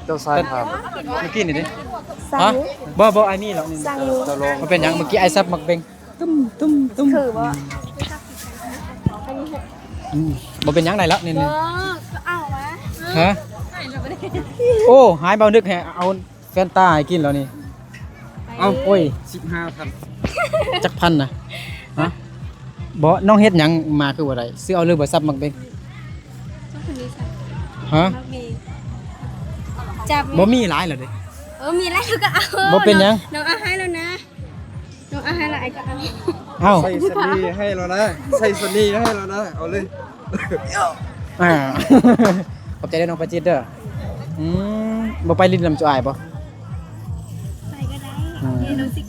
ເຈົ້າຊາຍຖາມ ເມື່ອກີ້ນີ້ເດ້ ສັ່ງ ຮະ ບໍ່ ບໍ່ ອ້າຍມີແລ້ວ ສັ່ງຢູ່ ບໍ່ເປັນຫຍັງ ເມື່ອກີ້ອ້າຍສັບໝາກເບັງ ຕຸ້ມ ຕຸ້ມ ຕຸ້ມ ຄືບໍ່ ອືມ ບໍ່ເປັນຫຍັງ ໄດ້ແລ້ວນີ້ ບໍ່ ກໍເອົາວະ ຮະ ໂອ້ ຫາຍ ບ່າວນຶກໃຫ້ເອົາ ແຟນຕາໃຫ້ກິນແລ້ວນີ້ ເອົ້າ ໂອ້ຍ ສິບຫ້າພັນ ຈັກພັນນະ ຮະ ບໍ່ ນ້ອງເຮັດຫຍັງມາຄືບໍ່ໄດ້ ຊື້ເອົາເລີຍບໍ່ ສັບໝາກເບັງ ຮະ ຈັບ ບໍ່ມີຫຼາຍແລ້ວເດ້ ເອີ ມີຫຼາຍກໍເອົາ ບໍ່ເປັນຫຍັງ ນ້ອງເອົາໃຫ້ແລ້ວນະ ນ້ອງເອົາໃຫ້ແລ້ວ ອ້າຍກໍເອົາ ເອົ້າ ໃສ່ສະເໜ່ໃຫ້ແລ້ວນະ ໃສ່ສະເໜ່ໃຫ້ແລ້ວນະ ເອົາເລີຍ. ອ່າ ຂອບໃຈເດີນ້ອງປາຈິດເດີ. ອືມ ບໍ່ໄປຫຼິ້ນນຳຈຸອ້າຍບໍ່? ໄປກໍໄດ້ ອືມ ເດ ນ້ອງຊິ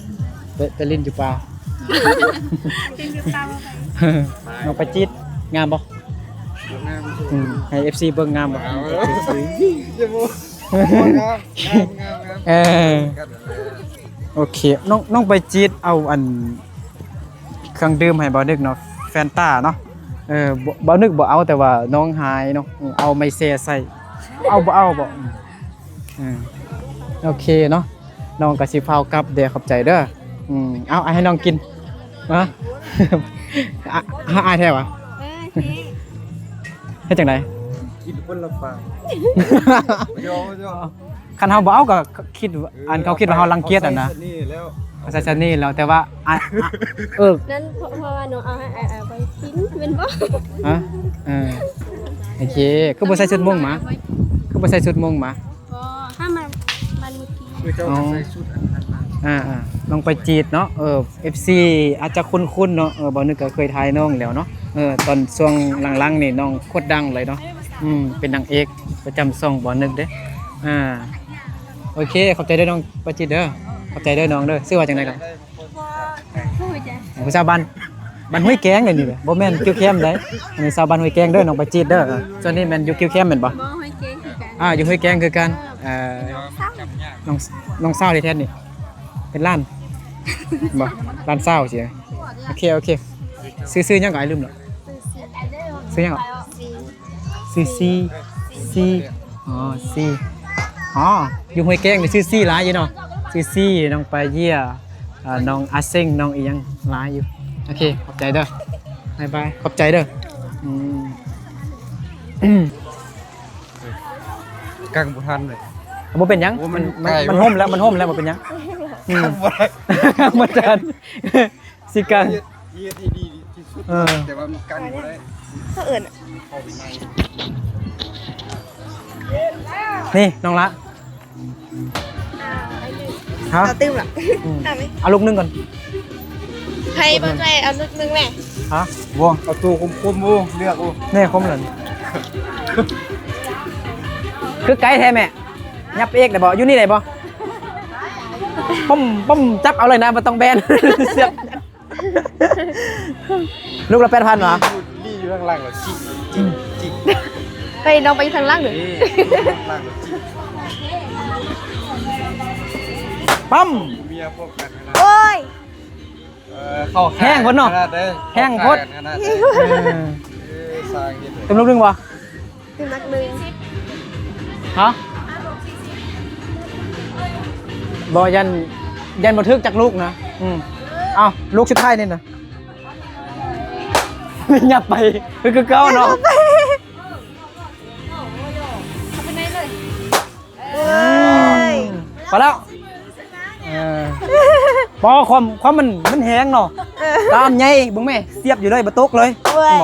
ໄປ ໄປຫຼິ້ນຢູ່ປ່າ ຫຼິ້ນຢູ່ປ່າບໍ່ໄປ. ນ້ອງປາຈິດງາມບໍ່? ບໍ່ງາມ. ອືມ ໃຫ້ເອັຟຊີເບິ່ງງາມບໍ່? ງາມ ງາມ ງາມ ງາມ. ເອີ ໂອເຄ ນ້ອງ ນ້ອງປາຈິດເອົາອັນ ເຄື່ອງດື່ມໃຫ້ບ່າວນຶກເນາະ ແຟນຕາເນາະ. ເອີ ບ່າວນຶກບໍ່ເອົາ ແຕ່ວ່ານ້ອງຫາຍເນາະ ເອົາໄມ້ແຊໃສ່ ເອົາບໍ່ເອົາບໍ່? ເອີ ໂອເຄເນາະ ນ້ອງກໍຊິຟ້າວກັບເດີ ຂອບໃຈເດີ. ອືມ ເອົາ ໃຫ້ນ້ອງກິນ ຮະ ອາ ອ້າຍແທ້ຫວາ? ເອີ ເຮັດຈັ່ງໃດ? ກິນຄົນລະປາກ ຢອກໆ. ຄັນເຮົາບໍ່ເອົາກໍຄິດ ເອີ ອັນເຂົາຄິດວ່າເຮົາລັງກຽດຫັ້ນນະ ເຂົາໃສ່ສະເໜ່ແລ້ວ ເຂົາໃສ່ສະເໜ່ແລ້ວ ແຕ່ວ່າ ອະ ອະ ເອີ ນັ້ນເພາະ ເພາະວ່ານ້ອງເອົາໃຫ້ອ້າຍ ອ້າຍໄປກິນແມ່ນບໍ່? ຮະ ເອີ ໂອເຄ ຄືບໍ່ໃສ່ຊຸດມົ້ງມາ? ຄືບໍ່ໃສ່ຊຸດມົ້ງມາ? ບໍ່ ຖ້າມັນ ມັນມີກິນ ຄືເຈົ້າໃສ່ຊຸດອັນນັ້ນມາ. ອ່າໆ ນ້ອງປາຈິດເນາະ ເອີ ເອັຟຊີອາດຈະຄຸ້ນໆເນາະ ເອີ ບ່າວນຶກກໍເຄີຍຖ່າຍນ້ອງແລ້ວເນາະ ເອີ ຕອນຊ່ວງຫຼັງໆນີ້ນ້ອງໂຄດດັງເລີຍເນາະ. ອືມ ເປັນນາງເອກປະຈຳຊ່ອງບ່າວນຶກເດ້. ອ່າ ໂອເຄ ຂອບໃຈເດີນ້ອງປາຈິດເດີ ຂອບໃຈເດີນ້ອງເດີ. ຊື່ວ່າຈັ່ງໃດກໍ? ບໍ່ຮູ້ຈັກ. ຜູ້ສາວບ້ານ ບ້ານຫ້ວຍແກ້ງເດ້ນີ້ ບໍ່ແມ່ນກິວແຄມໃດ. ອັນນີ້ສາວບ້ານຫ້ວຍແກ້ງເດີ ນ້ອງປາຈິດເດີ. ສ່ວນນີ້ແມ່ນຢູ່ກິວແຄມແມ່ນບໍ່? ບໍ່ ຫ້ວຍແກ້ງຄືກັນ. ອ່າ ຢູ່ຫ້ວຍແກ້ງຄືກັນ. ເອີ ນ້ອງ ນ້ອງສາວແທ້ໆນີ້ ເປັນຫຼານບໍ່? ຫຼານສາວຊີ້. ໂອເຄ ໂອເຄ ຊື່ ຊື່ຫຍັງກໍ ອ້າຍລືມແລ້ວ. ຊື່ຫຍັງກໍ? ຊື່ຊີ ຊີ ອໍ ຊີ ອໍ ຢູ່ຫ້ວຍແກ້ງນີ້ຊື່ຊີຫຼາຍຢູ່ເນາະ ຊື່ຊີ ນ້ອງປາເຢຍ ອ່າ ນ້ອງອາເຊັງ ນ້ອງອີ່ຫຍັງຫຼາຍຢູ່. ໂອເຄ ຂອບໃຈເດີ ບາຍບາຍ ຂອບໃຈເດີ. ອືມ ກັງບໍ່ທັນເລີຍ. ບໍ່ເປັນຫຍັງ ໂອ້ ມັນ ມັນ ມັນ ມັນຮົ່ມແລ້ວ ມັນຮົ່ມແລ້ວ ບໍ່ເປັນຫຍັງ. ອືມ ກັງບໍ່ໄດ້ ກັງບໍ່ທັນ ຊິກັງ ເຮັດ ເຮັດໃຫ້ດີທີ່ສຸດ. ເອີ ແຕ່ວ່າມັນກັນບໍ່ໄດ້ ເຂົາເອີ້ນ ເຂົ້າໄປໃນ. ນີ້ນ້ອງລະ ຮະ ເອົາຕື່ມລະ. ອືມ ເອົາລູກໜຶ່ງກ່ອນ ໃຫ້ບັກໄກ່ເອົາລູກໜຶ່ງແມ່. ຮະ ບໍ່ ເອົາໂຕຄົມໆ ໂອ້ ເລືອກ ໂອ້ ແມ່ຄົມນັ້ນ ຄືໄກແທ້ແມ່. ຫຍັບເອກໄດ້ບໍ່? ຢູ່ນີ້ໄດ້ບໍ່? ປຶ້ມ ປຶ້ມ ຈັບເອົາເລີຍນະ ບໍ່ຕ້ອງແບນ ສຽບ. ລູກລະແປດພັນຫວາ? ນີ້ຢູ່ ນີ້ຢູ່ທາງຫຼັງລະ ຈິ ຈິ ຈິ. ໄປ ນ້ອງໄປຢູ່ທາງຫຼັງເດີ ນີ້ ທາງຫຼັງລະ ຈິ. ປຶ້ມ ເມຍພວກກັນນະ ໂອ້ຍ. ເອີ ເຂົ້າ ແຮງພຸ້ນເນາະ ຂະໜາດໃດ ແຮງໂພດ ເຂົ້າຂ້າກັນຂະໜາດໃດ ເອີ ເອີ ສ້າງເຮັດ ຕື່ມລູກໜຶ່ງບໍ່? ຕື່ມໜັກໜຶ່ງ ຮະ? ບໍ່ ຢ້ານ ຢ້ານບໍ່ຖືກຈັກລູກນະ. ອືມ ເອົ້າ ລູກສຸດທ້າຍນີ້ນະ ຫຍັບໄປ ຄືເກົ່າເນາະ ຫຍັບໄປ ເອີຍ ພໍແລ້ວ ເອີ ບໍ່ ຄວາມ ຄວາມມັນ ມັນແຮງເນາະ ເອີ ຕາມໃຫຍ່ ເບິ່ງແມ່ ສຽບຢູ່ເລີຍ ບໍ່ຕົກເລີຍ ໂອ້ຍ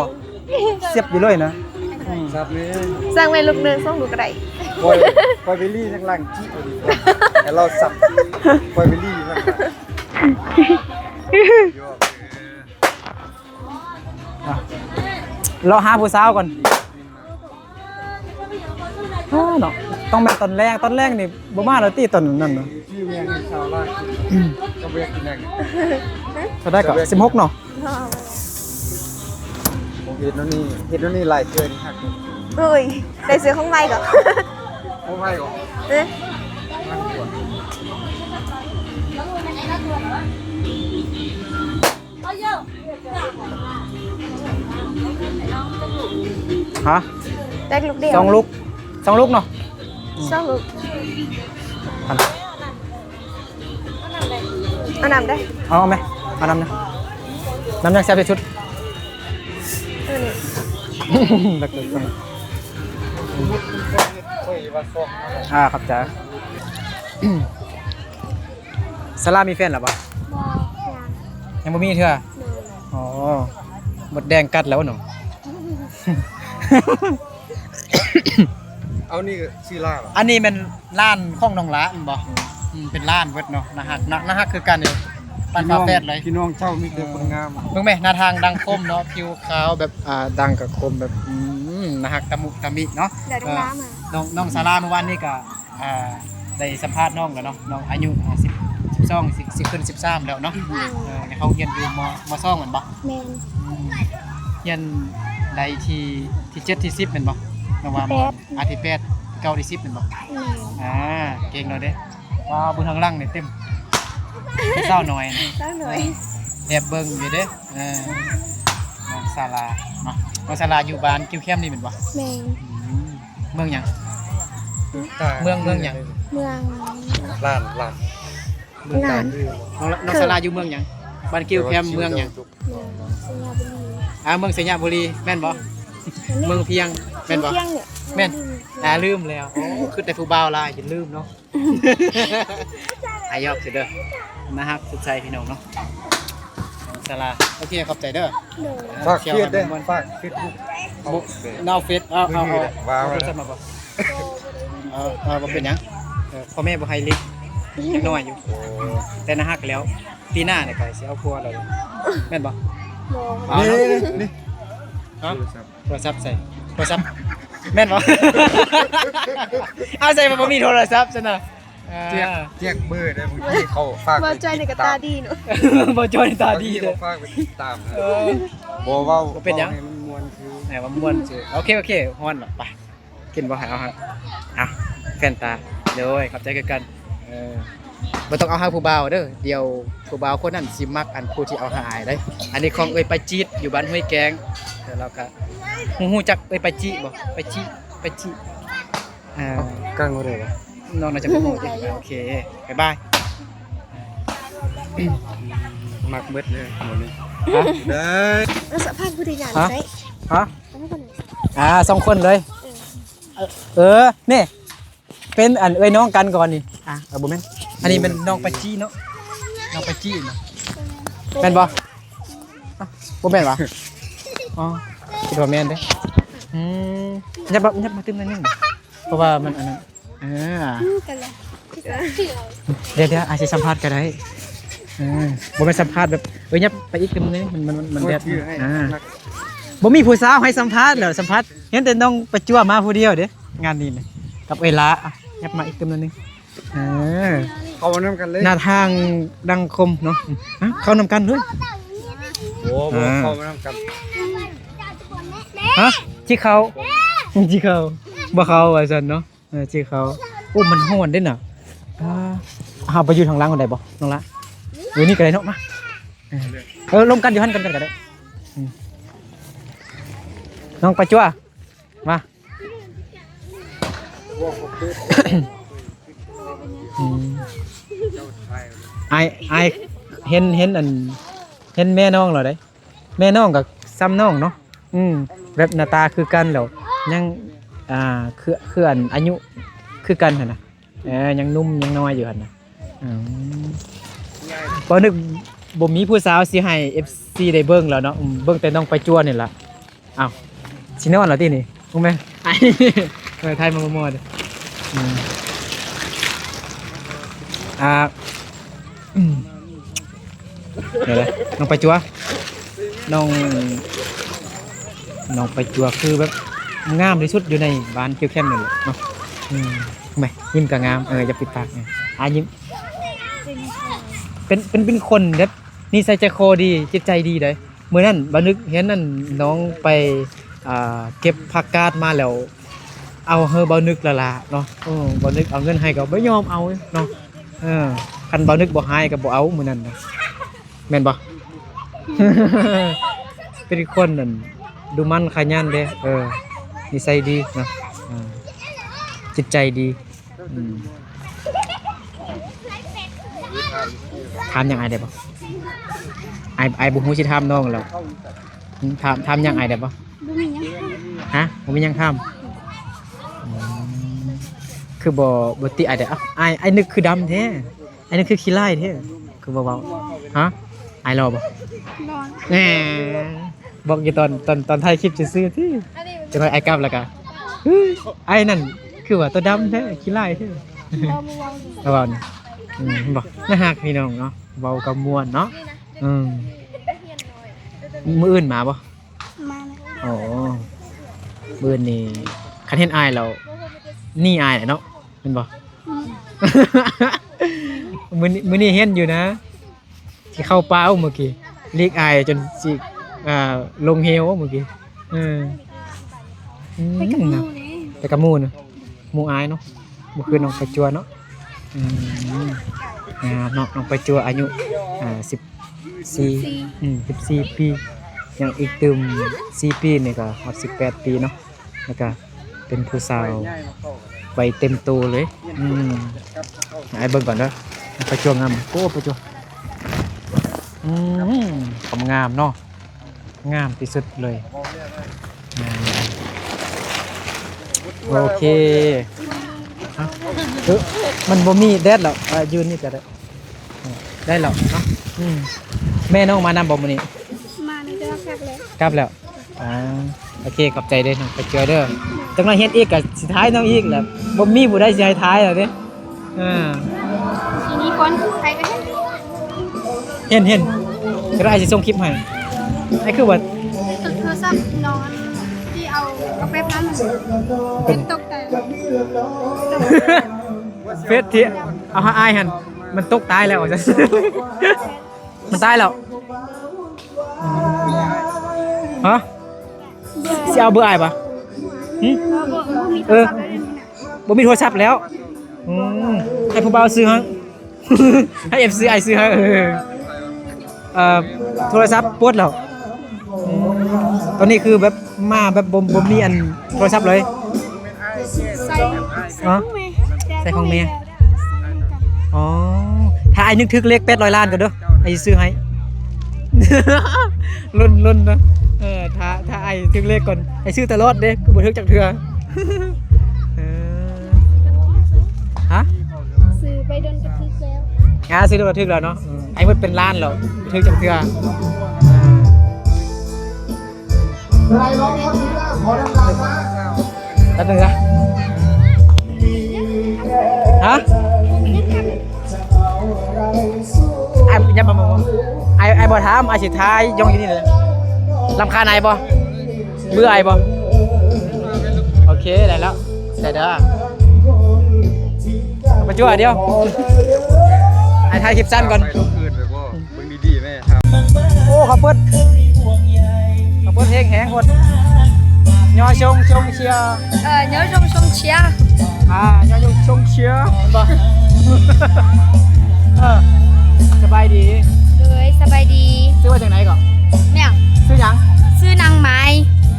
ສຽບຢູ່ເລີຍນະ ອືມ ສັບນີ້ ສັ່ງໄວ້ລູກໜຶ່ງ ສອງລູກກໍໄດ້ ປ່ອຍ ປ່ອຍໄປລີ້ທາງຫຼັງຈີ້ເອົາດີກວ່າ ໃຫ້ລາວສັບ ປ່ອຍໄປລີ້ທາງຫຼັງ ອ່ະ ເລາະຫາຜູ້ສາວກ່ອນ. ອ້າ ເນາະ ຕ້ອງແມ່ນຕອນແລງ ຕອນແລງນີ້ບໍ່ມາແລ້ວຕິ ຕອນນັ້ນນະ ຢູ່ແມ່ນຊາວລາວ ກໍບໍ່ຢາກກິນຫຍັງ ເທົ່າໃດກໍ ສິບຫົກເນາະ ເນາະ ເຮັດແນວນີ້ ເຮັດແນວນີ້ຫຼາຍເທື່ອນີ້ຮັກ ໂອ້ຍ ໄດ້ເສື້ອຂອງໃໝ່ກໍ ຂອງໃໝ່ກໍ ເອີ ມັນກວດ ຮະ ແຕກລູກດຽວ ສອງລູກ ສອງລູກເນາະ ສອງລູກ ອັນ ເອົານ້ຳເດ້ ເອົາ ເອົາແມະ ເອົານ້ຳນະ ນ້ຳຫຍັງແຊບທີ່ສຸດ? ເອີ ນີ້ ແລ້ວກໍ ອ່າ ຂອບໃຈ. ສາລາມີແຟນແລ້ວບໍ່? ບໍ່ ຍັງ ຍັງບໍ່ມີເທື່ອ? ໂດຍ ອໍ ມົດແດງກັດແລ້ວເນາະ. ເອົາ ນີ້ກໍຊື່ລາວ ອັນນີ້ແມ່ນຫຼານຂອງນ້ອງຫຼ້າແມ່ນບໍ່? ອືມ ເປັນຫຼານເບິດເນາະ ໜ້າຮັກ ໜ້າ ໜ້າຮັກຄືກັນເດ້ ປານຝາແຝດເລີຍ ພີ່ນ້ອງເຈົ້າມີແຕ່ຄົນງາມ ເບິ່ງແມະ ໜ້າທາງດັງຄົມເນາະ ຜິວຂາວແບບ ອ່າ ດັງກະຄົມແບບ ອືມ ໜ້າຮັກຕະມຸຕະມິເນາະ ເອີ ນ້ອງ ນ້ອງສາລາມື້ວານນີ້ກະ ອ່າ ໄດ້ສຳພາດນ້ອງແລ້ວເນາະ ນ້ອງອາຍຸ ອ່າ ສິບ ສິບສອງ ຊິ ຊິຂຶ້ນສິບສາມແລ້ວເນາະ ອືມ ເອີ ເຂົາຮຽນຢູ່ ມ ມ ສອງແມ່ນບໍ່? ແມ່ນ ອືມ ຮຽນໄດ້ທີ່ ທີ່ເຈັດ ທີ່ສິບແມ່ນບໍ່? ນ້ອງວ່າ ທີ່ແປດ ອ່າ ທີ່ແປດ ເກົ້າ ທີ່ສິບແມ່ນບໍ່? ແມ່ນ ອ່າ ເກັ່ງເນາະເດ້ ວ້າວ ເບິ່ງທາງຫຼັງນີ້ເຕັມ ສາວນ້ອຍ ສາວນ້ອຍ ແອບເບິ່ງຢູ່ເດ້ ເອີ ນ້ອງສາລາເນາະ ນ້ອງສາລາຢູ່ບ້ານກິວແຄມນີ້ແມ່ນບໍ່? ແມ່ນ ອືມ ເມືອງຫຍັງ? ເມືອງ ເມືອງຫຍັງ? ເມືອງ ລ້ານ ລ້ານ ເມືອງລ້ານ ນ້ອງ ນ້ອງສາລາຢູ່ເມືອງຫຍັງ? ບ້ານກິວແຄມເມືອງຫຍັງ? ເມືອງໄຊຍະບູລີ ອ່າ ເມືອງໄຊຍະບູລີແມ່ນບໍ່? ແມ່ນ ເມືອງພຽງແມ່ນບໍ່? ພຽງນີ້ແມ່ນ ອ່າ ລືມແລ້ວ ໂອ້ ຄືແຕ່ຜູ້ບ່າວຫຼາຍຈົນລືມເນາະ. ອາ ຢອກຊື່ເດີ ໜ້າຮັກສຸດໃສພີ່ນ້ອງເນາະ ສາລາ ໂອເຄ ຂອບໃຈເດີ ໂດຍ ຝາກເຟສເດີ ຝາກເຟສບຸກ ເອົາ ເອົາເຟສ ເອົາ ເອົາ ເອົາ ເອົາໂທລະສັບມາບໍ່? ເອີ ເອີ ບໍ່ເປັນຫຍັງ ເອີ ພໍ່ແມ່ບໍ່ໃຫ້ລິກ ຍັງນ້ອຍຢູ່ ໂອ້ ແຕ່ໜ້າຮັກແລ້ວ ປີໜ້ານີ້ກໍຊິເອົາຜົວແລ້ວ ແມ່ນບໍ່? ບໍ່ ເອົາເນາະ ນີ້ ນີ້ ຮະ? ໂທລະສັບ ໂທລະສັບໃສ ໂທລະສັບ ແມ່ນບໍ່? ເອົາໃສ່ວ່າບໍ່ມີໂທລະສັບຊັ້ນນະ ອ່າ ແຈກ ແຈກເບີເດີ ບາງທີເຂົາຝາກ ບໍ່ຈ່ອຍນີ້ກໍຕາດີເນາະ ບໍ່ຈ່ອຍນີ້ຕາດີເດີ ບາງທີເຂົາຝາກໄປຕິດຕາມນະ ເອີ ບໍ່ເວົ້າ ບໍ່ເປັນຫຍັງ ເວົ້າໃຫ້ມັນມ່ວນຊື່ ໃຫ້ມັນມ່ວນຊື່ ໂອເຄ ໂອເຄ ຮ້ອນເນາະ ໄປ ກິນບໍ່? ໃຫ້ເອົາຫັ້ນ ເອົາ ແຟນຕາ ໂດຍ ຂອບໃຈຄືກັນ ເອີ ບໍ່ຕ້ອງເອົາຫາຜູ້ບ່າວເດີ ດຽວຜູ້ບ່າວຄົນນັ້ນຊິມັກອັນຜູ້ທີ່ເອົາຫາອ້າຍເດ້ ອັນນີ້ຂອງເອື້ອຍປາຈີດ ຢູ່ບ້ານຫ້ວຍແກ້ງ ແລ້ວລາວກະ ຮູ້ ຮູ້ຈັກເອື້ອຍປາຈີບໍ່? ປາຈີ ປາຈີ ອ່າ ກັງບໍ່ໄດ້ຫວາ? ນ້ອງໜ້າຈະບໍ່ຮູ້ຕິ ໂອເຄ ບາຍບາຍ ມັກເບິດເລີຍໝູ່ນີ້ ຮະ? ໄດ້ ເອົາສະພາບຜູ້ໃດຢາກ ຮະ? ໃຊ້ ຮະ? ສະພາບຜູ້ໃດ ອ່າ ສອງຄົນເລີຍ ເອີ ເອີ ນີ້ ເປັນອັນເອື້ອຍນ້ອງກັນກ່ອນນີ້ ອ່າ ເອີ ບໍ່ແມ່ນ ອັນນີ້ແມ່ນນ້ອງປາຈີເນາະ ນ້ອງປາຈີເນາະ ແມ່ນບໍ່? ອ່ະ ບໍ່ແມ່ນຫວາ? ອໍ ຄິດວ່າແມ່ນເດ້ ອືມ ຫຍັບມາ ຫຍັບມາຕື່ມໜ້ອຍໜຶ່ງ ເພາະວ່າມັນອັນນັ້ນ ເອີ ອືມ ກັນແຫຼະ ດຽວໆ ອາດຊິສຳພາດກໍໄດ້ ເອີ ບໍ່ແມ່ນສຳພາດແບບ ເອີ ຫຍັບໄປອີກຕື່ມໜຶ່ງ ມັນ ມັນ ມັນແດດ ອ່າ ບໍ່ມີຜູ້ສາວໃຫ້ສຳພາດແລ້ວ ສຳພາດ ເຫັນແຕ່ນ້ອງປະຈົວມາຜູ້ດຽວເດ້ ງານນີ້ນະ ກັບເອື້ອຍຫຼ້າ ຫຍັບມາອີກຕື່ມໜຶ່ງ ເອີ ເຂົ້ານຳກັນເລີຍ ໜ້າທາງດັງຄົມເນາະ ຮະ ເຂົ້ານຳກັນເລີຍ ໂອ້ ບໍ່ ອ່າ ເຂົ້ານຳກັນ ຮະ ຊິເຂົ້າ ຊິເຂົ້າ ບໍ່ເຂົ້າວ່າຊັ້ນເນາະ ເອີ ຊິເຂົ້າ ໂອ້ ມັນຮ້ອນເດ້ນະ ອ່າ ເຮົາໄປຢູ່ທາງຫຼັງໄດ້ບໍ່ ນ້ອງລະ ຢູ່ນີ້ກໍໄດ້ເນາະ ມາ ເອີ ເອີ ລົມກັນຢູ່ຫັ້ນກັນກໍໄດ້. ອືມ ນ້ອງປາຈົວ ມາ. ອືມ ອ້າຍ ອ້າຍເຫັນ ເຫັນອັນ ເຫັນແມ່ນ້ອງແລ້ວເດ້. ແມ່ນ້ອງກໍສ່ຳນ້ອງເນາະ. ອືມ ແບບໜ້າຕາຄືກັນ ແລ້ວຍັງ ອ່າ ຄື ຄືອັນອາຍຸຄືກັນຫັ້ນນະ. ເອີ ຍັງໜຸ່ມຍັງນ້ອຍຢູ່ຫັ້ນນະ. ອືມ ບໍ່ນຶກ ບໍ່ມີຜູ້ສາວຊິໃຫ້ເອັຟຊີໄດ້ເບິ່ງແລ້ວເນາະ. ອືມ ເບິ່ງແຕ່ນ້ອງປາຈົວນີ້ລະ. ອ້າວ ຊິນອນແລ້ວຕິນີ້ ຮູ້ແມ່? ເອີ ຖ່າຍມາມໍ່ໆເດີ. ອືມ ອ່າ ອືມ ເດີ ນ້ອງປາຈົວ ນ້ອງ ນ້ອງປາຈົວຄືແບບງາມທີ່ສຸດຢູ່ໃນບ້ານຄິວແຄມນີ້ແຫຼະເນາະ. ອືມ ແໝ່ ຍິ້ມກໍງາມ. ເອີ ຢ່າປິດປາກ. ອາ ຍິ້ມ. ເປັນ ເປັນ ເປັນຄົນແບບນິໄສໃຈຄໍດີ ຈິດໃຈດີໃດ. ມື້ນັ້ນບ່າວນຶກເຫັນອັນນ້ອງໄປ ອ່າ ເກັບຜັກກາດມາແລ້ວ ເອົາໃຫ້ບ່າວນຶກລະລະເນາະ. ເອີ ບ່າວນຶກເອົາເງິນໃຫ້ກໍບໍ່ຍອມເອົາເນາະ. ເອີ ຄັນບ່າວນຶກບໍ່ໃຫ້ກໍບໍ່ເອົາມື້ນັ້ນນະ ແມ່ນບໍ່? ເປັນຄົນນັ້ນດຸໝັ່ນຂະຫຍັນເດ້. ເອີ ນິໄສດີເນາະ. ເອີ ຈິດໃຈດີ. ອືມ ຖາມຫຍັງອ້າຍໄດ້ບໍ່? ອ້າຍ ອ້າຍບໍ່ຮູ້ຊິຖາມນ້ອງແລ້ວ. ອືມ ຖາມ ຖາມຫຍັງອ້າຍໄດ້ບໍ່? ບໍ່ມີຫຍັງ. ຮະ? ບໍ່ມີຫຍັງຖາມ. ອືມ ຄືບໍ່ ບໍ່ຕິອ້າຍໄດ້? ເອົ້າ ອ້າຍ ອ້າຍນຶກຄືດຳແທ້. ອ້າຍນີ້ຄືຂີ້ລ້າຍແທ້ ຄືບໍ່ເວົ້າ. ຮະ? ອ້າຍຫຼໍ່ບໍ່? ຫຼໍ່. ແໝ່ ບອກຢູ່ຕອນ ຕອນ ຕອນຖ່າຍຄລິບຊື່ໆຕິ. ຈັກໜ້ອຍອ້າຍກັບແລ້ວກະ ອ້າຍນັ້ນຄືວ່າຕົວດຳແທ້ ຂີ້ລ້າຍແທ້. ບໍ່ ບໍ່ເວົ້າ. ບໍ່ເວົ້ານີ້. ອືມ ເຫັນບໍ່? ໜ້າຮັກພີ່ນ້ອງເນາະ ເວົ້າກໍມ່ວນເນາະ. ອືມ ມື້ອື່ນມາບໍ່? ມາແລ້ວ. ອໍ ມື້ນີ້ຄັນເຫັນອ້າຍແລ້ວໜີອ້າຍແຫຼະເນາະ ແມ່ນບໍ່? ອືມ ມື້ນີ້ ມື້ນີ້ເຫັນຢູ່ນະ ຊິເຂົ້າປ່າເມື່ອກີ້ ຫຼີກອ້າຍຈົນຊິ ອ່າ ລົງເຫວເມື່ອກີ້. ເອີ ອືມ ໄປກັບໝູ່ເດ້ ໄປກັບໝູ່ນະ ໝູ່ອ້າຍເນາະ ບໍ່ຄືນ້ອງປາຈົວເນາະ. ອືມ ງາມເນາະ ນ້ອງປາຈົວອາຍຸ ອ່າ ສິບສີ່ ອືມ ສິບສີ່ປີ ຍັງອີກຕື່ມສີ່ປີນີ້ກໍຮອດສິບແປດປີເນາະ ແລ້ວກໍເປັນຜູ້ສາວໄວເຕັມໂຕເລີຍ. ອືມ ໃຫ້ເບິ່ງກ່ອນເດີ ປາຈົວງາມ ໂອ້ ປາຈົວ ອືມ ຄວາມງາມເນາະ. ງາມທີ່ສຸດເລີຍ. ອືມ ໂອເຄ. ຮະ? ເອີ ມັນບໍ່ມີແດດແລ້ວ ເອີ ຢືນນີ້ກໍໄດ້ ໄດ້ແລ້ວເນາະ. ອືມ ແມ່ນ້ອງມານຳບໍ່ມື້ນີ້? ມາແຕ່ວ່າກັບແລ້ວ ກັບແລ້ວ. ອ່າ ໂອເຄ ຂອບໃຈເດີ ນ້ອງປາຈົວເດີ. ຈັກໜ້ອຍເຮັດອີກກໍຊິຖ່າຍນ້ອງອີກແຫຼະ ບໍ່ມີຜູ້ໃດຊິໃຫ້ຖ່າຍແລ້ວເດ້. ເອີ ທີນີ້ກ່ອນ ໃຜກໍເຫັນ ເຫັນ ເຫັນ ກໍໄດ້ ອ້າຍຊິສົ່ງຄລິບໃຫ້. ອ້າຍຄືວ່າ ໂທລະສັບນ້ອງອັນທີ່ເອົາ ເອົາໄປພັນ ເປັນ ເປັນຕົກແຕ່ ເຟສທີ່ເອົາໃຫ້ອ້າຍຫັ້ນ ມັນຕົກຕາຍແລ້ວ ວ່າຊັ້ນ. ມັນຕາຍແລ້ວ. ຮະ? ຊິເອົາເບີອ້າຍບໍ່? ຫຶ? ເອີ ບໍ່ມີໂທລະສັບແລ້ວ. ອືມ ໃຫ້ຜູ້ບ່າວຊື້ໃຫ້ ໃຫ້ເອັຟຊີອ້າຍຊື້ໃຫ້. ເອີ ເອີ ໂທລະສັບປົດແລ້ວ. ອືມ ຕອນນີ້ຄືແບບ ມາແບບບໍ່ ບໍ່ມີອັນໂທລະສັບເລີຍ. ໃສ່ ຮະ? ໃສ່ຂອງແມ່ ໃສ່ຂອງແມ່. ອໍ ຖ້າອ້າຍນຶກຖືກເລກແປດຮ້ອຍລ້ານກໍເດີ ອ້າຍຊິຊື້ໃຫ້. ລຸ້ນ ລຸ້ນນະ. ເອີ ຖ້າ ຖ້າອ້າຍຖືກເລກກ່ອນ ອ້າຍຊື້ຕະຫຼອດເດ້ ຄືບໍ່ຖືກຈັກເທື່ອ. ເອີ ຮະ? ຊື້ໄປດົນກໍຖືກແລ້ວ. ອ່າ ຊື້ໂດນກໍຖືກແລ້ວເນາະ. ເອີ ອ້າຍໝົດເປັນລ້ານແລ້ວ ບໍ່ຖືກຈັກເທື່ອ. ເອີ ແປັບໜຶ່ງນະ. ຮະ? ອ້າຍ ຢ່າມາ ອ້າຍ ອ້າຍບໍ່ຖາມ ອ້າຍຊິຖ່າຍຢ່ອງຢູ່ນີ້ເລີຍ. ລຳຄານອ້າຍບໍ່? ເບື່ອອ້າຍບໍ່? ໂອເຄ ໄດ້ແລ້ວ ໃສ່ເດີ. ປະຈົວດຽວ ອ້າຍຖ່າຍຄລິບສັ້ນກ່ອນ. ໄປລົງອື່ນໄປບໍ່? ເບິ່ງດີໆແມ່. ໂອ້ ເຂົາເປີດ ເຂົາເປີດເພງແຮງໂພດ. ຍໍຊົງ ຊົງເຊຍ. ເອີ ຍໍຊົງ ຊົງເຊຍ. ອ່າ ຍໍຊົງ ຊົງເຊຍ ເຫັນບໍ່? ເອີ ສະບາຍດີ. ໂດຍ ສະບາຍດີ. ຊື່ວ່າຈັ່ງໃດເກາະ? ແມ່ນຫຍັງ? ຊື່ຫຍັງ? ຊື່ນາງໄມ້.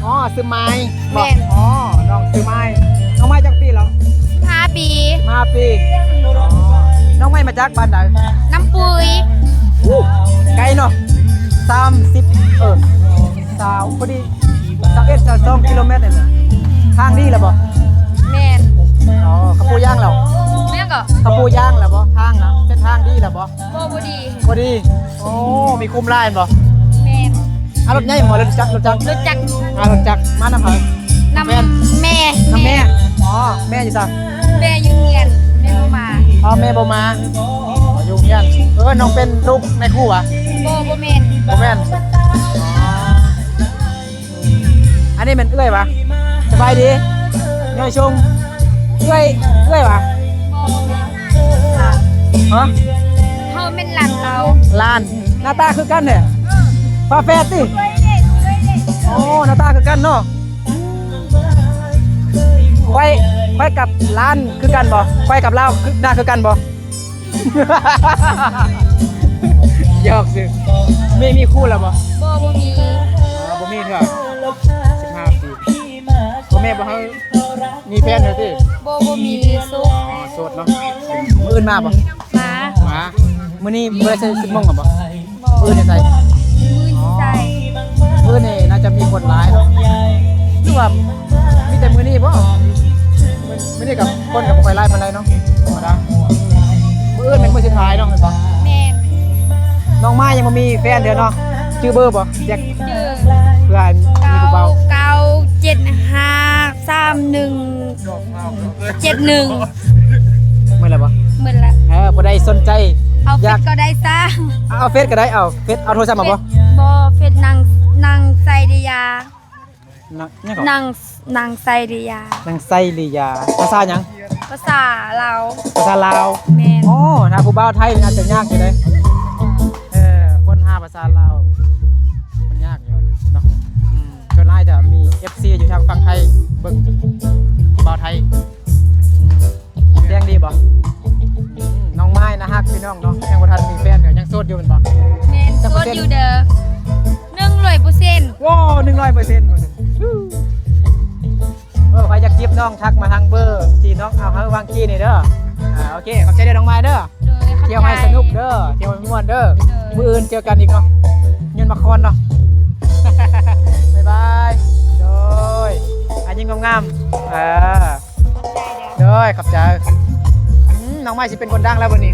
ອໍ ຊື່ໄມ້ບໍ? ແມ່ນ. ອໍ ນ້ອງຊື່ໄມ້. ນ້ອງໄມ້ຈັກປີແລ້ວ? ສິບຫ້າປີ. ສິບຫ້າປີ. ອໍ ນ້ອງໄມ້ມາຈາກບ້ານໃດ? ນ້ຳປຸຍ. ອູ້ ໄກເນາະ. ສາມສິບ ເອີ ຊາວ ພໍດີ ຊາວເອັດ ຊາວສອງກິໂລແມັດນີ້ນະ. ທາງດີແລ້ວບໍ? ແມ່ນ. ອໍ ເຂົາປູຢາງແລ້ວ? ແມ່ນເກາະ? ເຂົາປູຢາງແລ້ວບໍ? ທາງນະ ເສັ້ນທາງດີແລ້ວບໍ? ບໍ່ ບໍ່ດີ. ບໍ່ດີ. ໂອ້ ມີຄຸ້ມຫຼາຍແມ່ນບໍ່? ແມ່ນ. ອາ ລົດໃຫຍ່ບໍ່? ລົດຈັກ ລົດຈັກ ລົດຈັກ. ອາ ລົດຈັກ. ມານຳໃຜ? ນຳແມ່. ນຳແມ່. ແມ່. ອໍ ແມ່ຢູ່ໃສ? ແມ່ຢູ່ເຮືອນ ແມ່ບໍ່ມາ. ອໍ ແມ່ບໍ່ມາ. ອໍ ຢູ່ເຮືອນ. ເອີ ນ້ອງເປັນລູກນາຍຄູຫວາ? ບໍ່ ບໍ່ແມ່ນ. ບໍ່ແມ່ນ. ອໍ ອັນນີ້ແມ່ນເອື້ອຍຫວາ? ສະບາຍດີ. ຍ້ອຍຊົງ. ເອື້ອຍ ເອື້ອຍຫວາ? ຮະ? ເຮົາແມ່ນຫຼານລາວ. ຫຼານ. ໜ້າຕາຄືກັນແທ້. ຝາແຝດຕິ? ໂອ້ ໜ້າຕາຄືກັນເນາະ. ຂ້ອຍ ຂ້ອຍກັບຫຼານຄືກັນບໍ່? ຂ້ອຍກັບລາວຄື ໜ້າຄືກັນບໍ່? ຫຍອກຊື່. ມີ ມີຄູ່ແລ້ວບໍ່? ບໍ່ ບໍ່ມີ. ອໍ ບໍ່ມີເທື່ອ. ສິບຫ້າປີ. ພໍ່ແມ່ບໍ່ໃຫ້ມີແຟນເລີຍຕິ? ບໍ່ ບໍ່ມີ. ໂສດ. ອໍ ໂສດເນາະ. ມື້ອື່ນມາບໍ່? ມາ. ມາ. ມື້ນີ້ບໍ່ໄດ້ໃສ່ຊຸດມົ້ງບໍ່? ບໍ່. ມື້ອື່ນໃສ່? ມື້ອື່ນຊິໃສ່. ອໍ ມື້ນີ້ໜ້າຈະມີຄົນຫຼາຍເນາະ. ຄືວ່າມີແຕ່ມື້ນີ້ບໍ່? ມື້ນີ້ກໍຄົນກໍບໍ່ຄ່ອຍຫຼາຍປານໃດເນາະ. ທຳມະດາ. ມື້ອື່ນແມ່ນມື້ສຸດທ້າຍເນາະ ແມ່ນບໍ່? ແມ່ນ. ນ້ອງມາຍັງບໍ່ມີແຟນເທື່ອເນາະ. ຈື່ເບີບໍ່? ຢາກ ຈື່. ເພື່ອໃຫ້ມີຜູ້ເບົາ. ເກົ້າ ເກົ້າ ເຈັດ ຫ້າ ສາມ ໜຶ່ງ ເຈັດ ໜຶ່ງ. ໝົດແລ້ວບໍ່? ໝົດແລ້ວ. ເອີ ຜູ້ໃດສົນໃຈ ເອົາເຟສກໍໄດ້ຊະ. ເອົາເຟສກໍໄດ້. ເອົາເຟສ ເອົາໂທລະສັບມາບໍ່? ບໍ່ ເຟສນາງ ນາງໄຊລິຍາ. ນາງຫຍັງເກາະ? ນາງ ນາງໄຊລິຍາ. ນາງໄຊລິຍາ. ພາສາຫຍັງ? ພາສາລາວ. ພາສາລາວ. ແມ່ນ. ໂອ້ ຖ້າຜູ້ບ່າວໄທນີ້ອາດຈະຍາກຢູ່ເດ້. ເອີ ຄົ້ນຫາພາສາລາວມັນຍາກຢູ່ເນາະ. ອືມ ສ່ວນຫຼາຍຈະມີເອັຟຊີຢູ່ທາງຝັ່ງໄທເບິ່ງ ບ່າວໄທ. ອືມ ແດງດີບໍ່? ອືມ ນ້ອງໄມ້ໜ້າຮັກພີ່ນ້ອງເນາະ. ຍັງບໍ່ທັນມີແຟນ ກໍຍັງໂສດຢູ່ແມ່ນບໍ່? ແມ່ນ ໂສດຢູ່ເດີ ໜຶ່ງຮ້ອຍເປີເຊັນ. ໂອ້ ໜຶ່ງຮ້ອຍເປີເຊັນ. ເອີ ໃຜຢາກຈີບນ້ອງ ທັກມາທາງເບີທີ່ນ້ອງເອົາໃຫ້ຫວ່າງກີ້ນີ້ເດີ. ອ່າ ໂອເຄ ຂອບໃຈເດີນ້ອງໄມ້ເດີ. ໂດຍ ຂອບໃຈ. ທ່ຽວໃຫ້ສະໜຸກເດີ ທ່ຽວໃຫ້ມ່ວນເດີ. ໂດຍ ມື້ອື່ນເຈີກັນອີກເນາະ ຍືນມາຄອນເນາະ. ບາຍບາຍ. ໂດຍ ອາ ຍິ້ມງາມໆ. ເອີ ຂອບໃຈເດີ. ໂດຍ ຂອບໃຈ. ອືມ ນ້ອງໄມ້ຊິເປັນຄົນດັງແລ້ວບັດນີ້.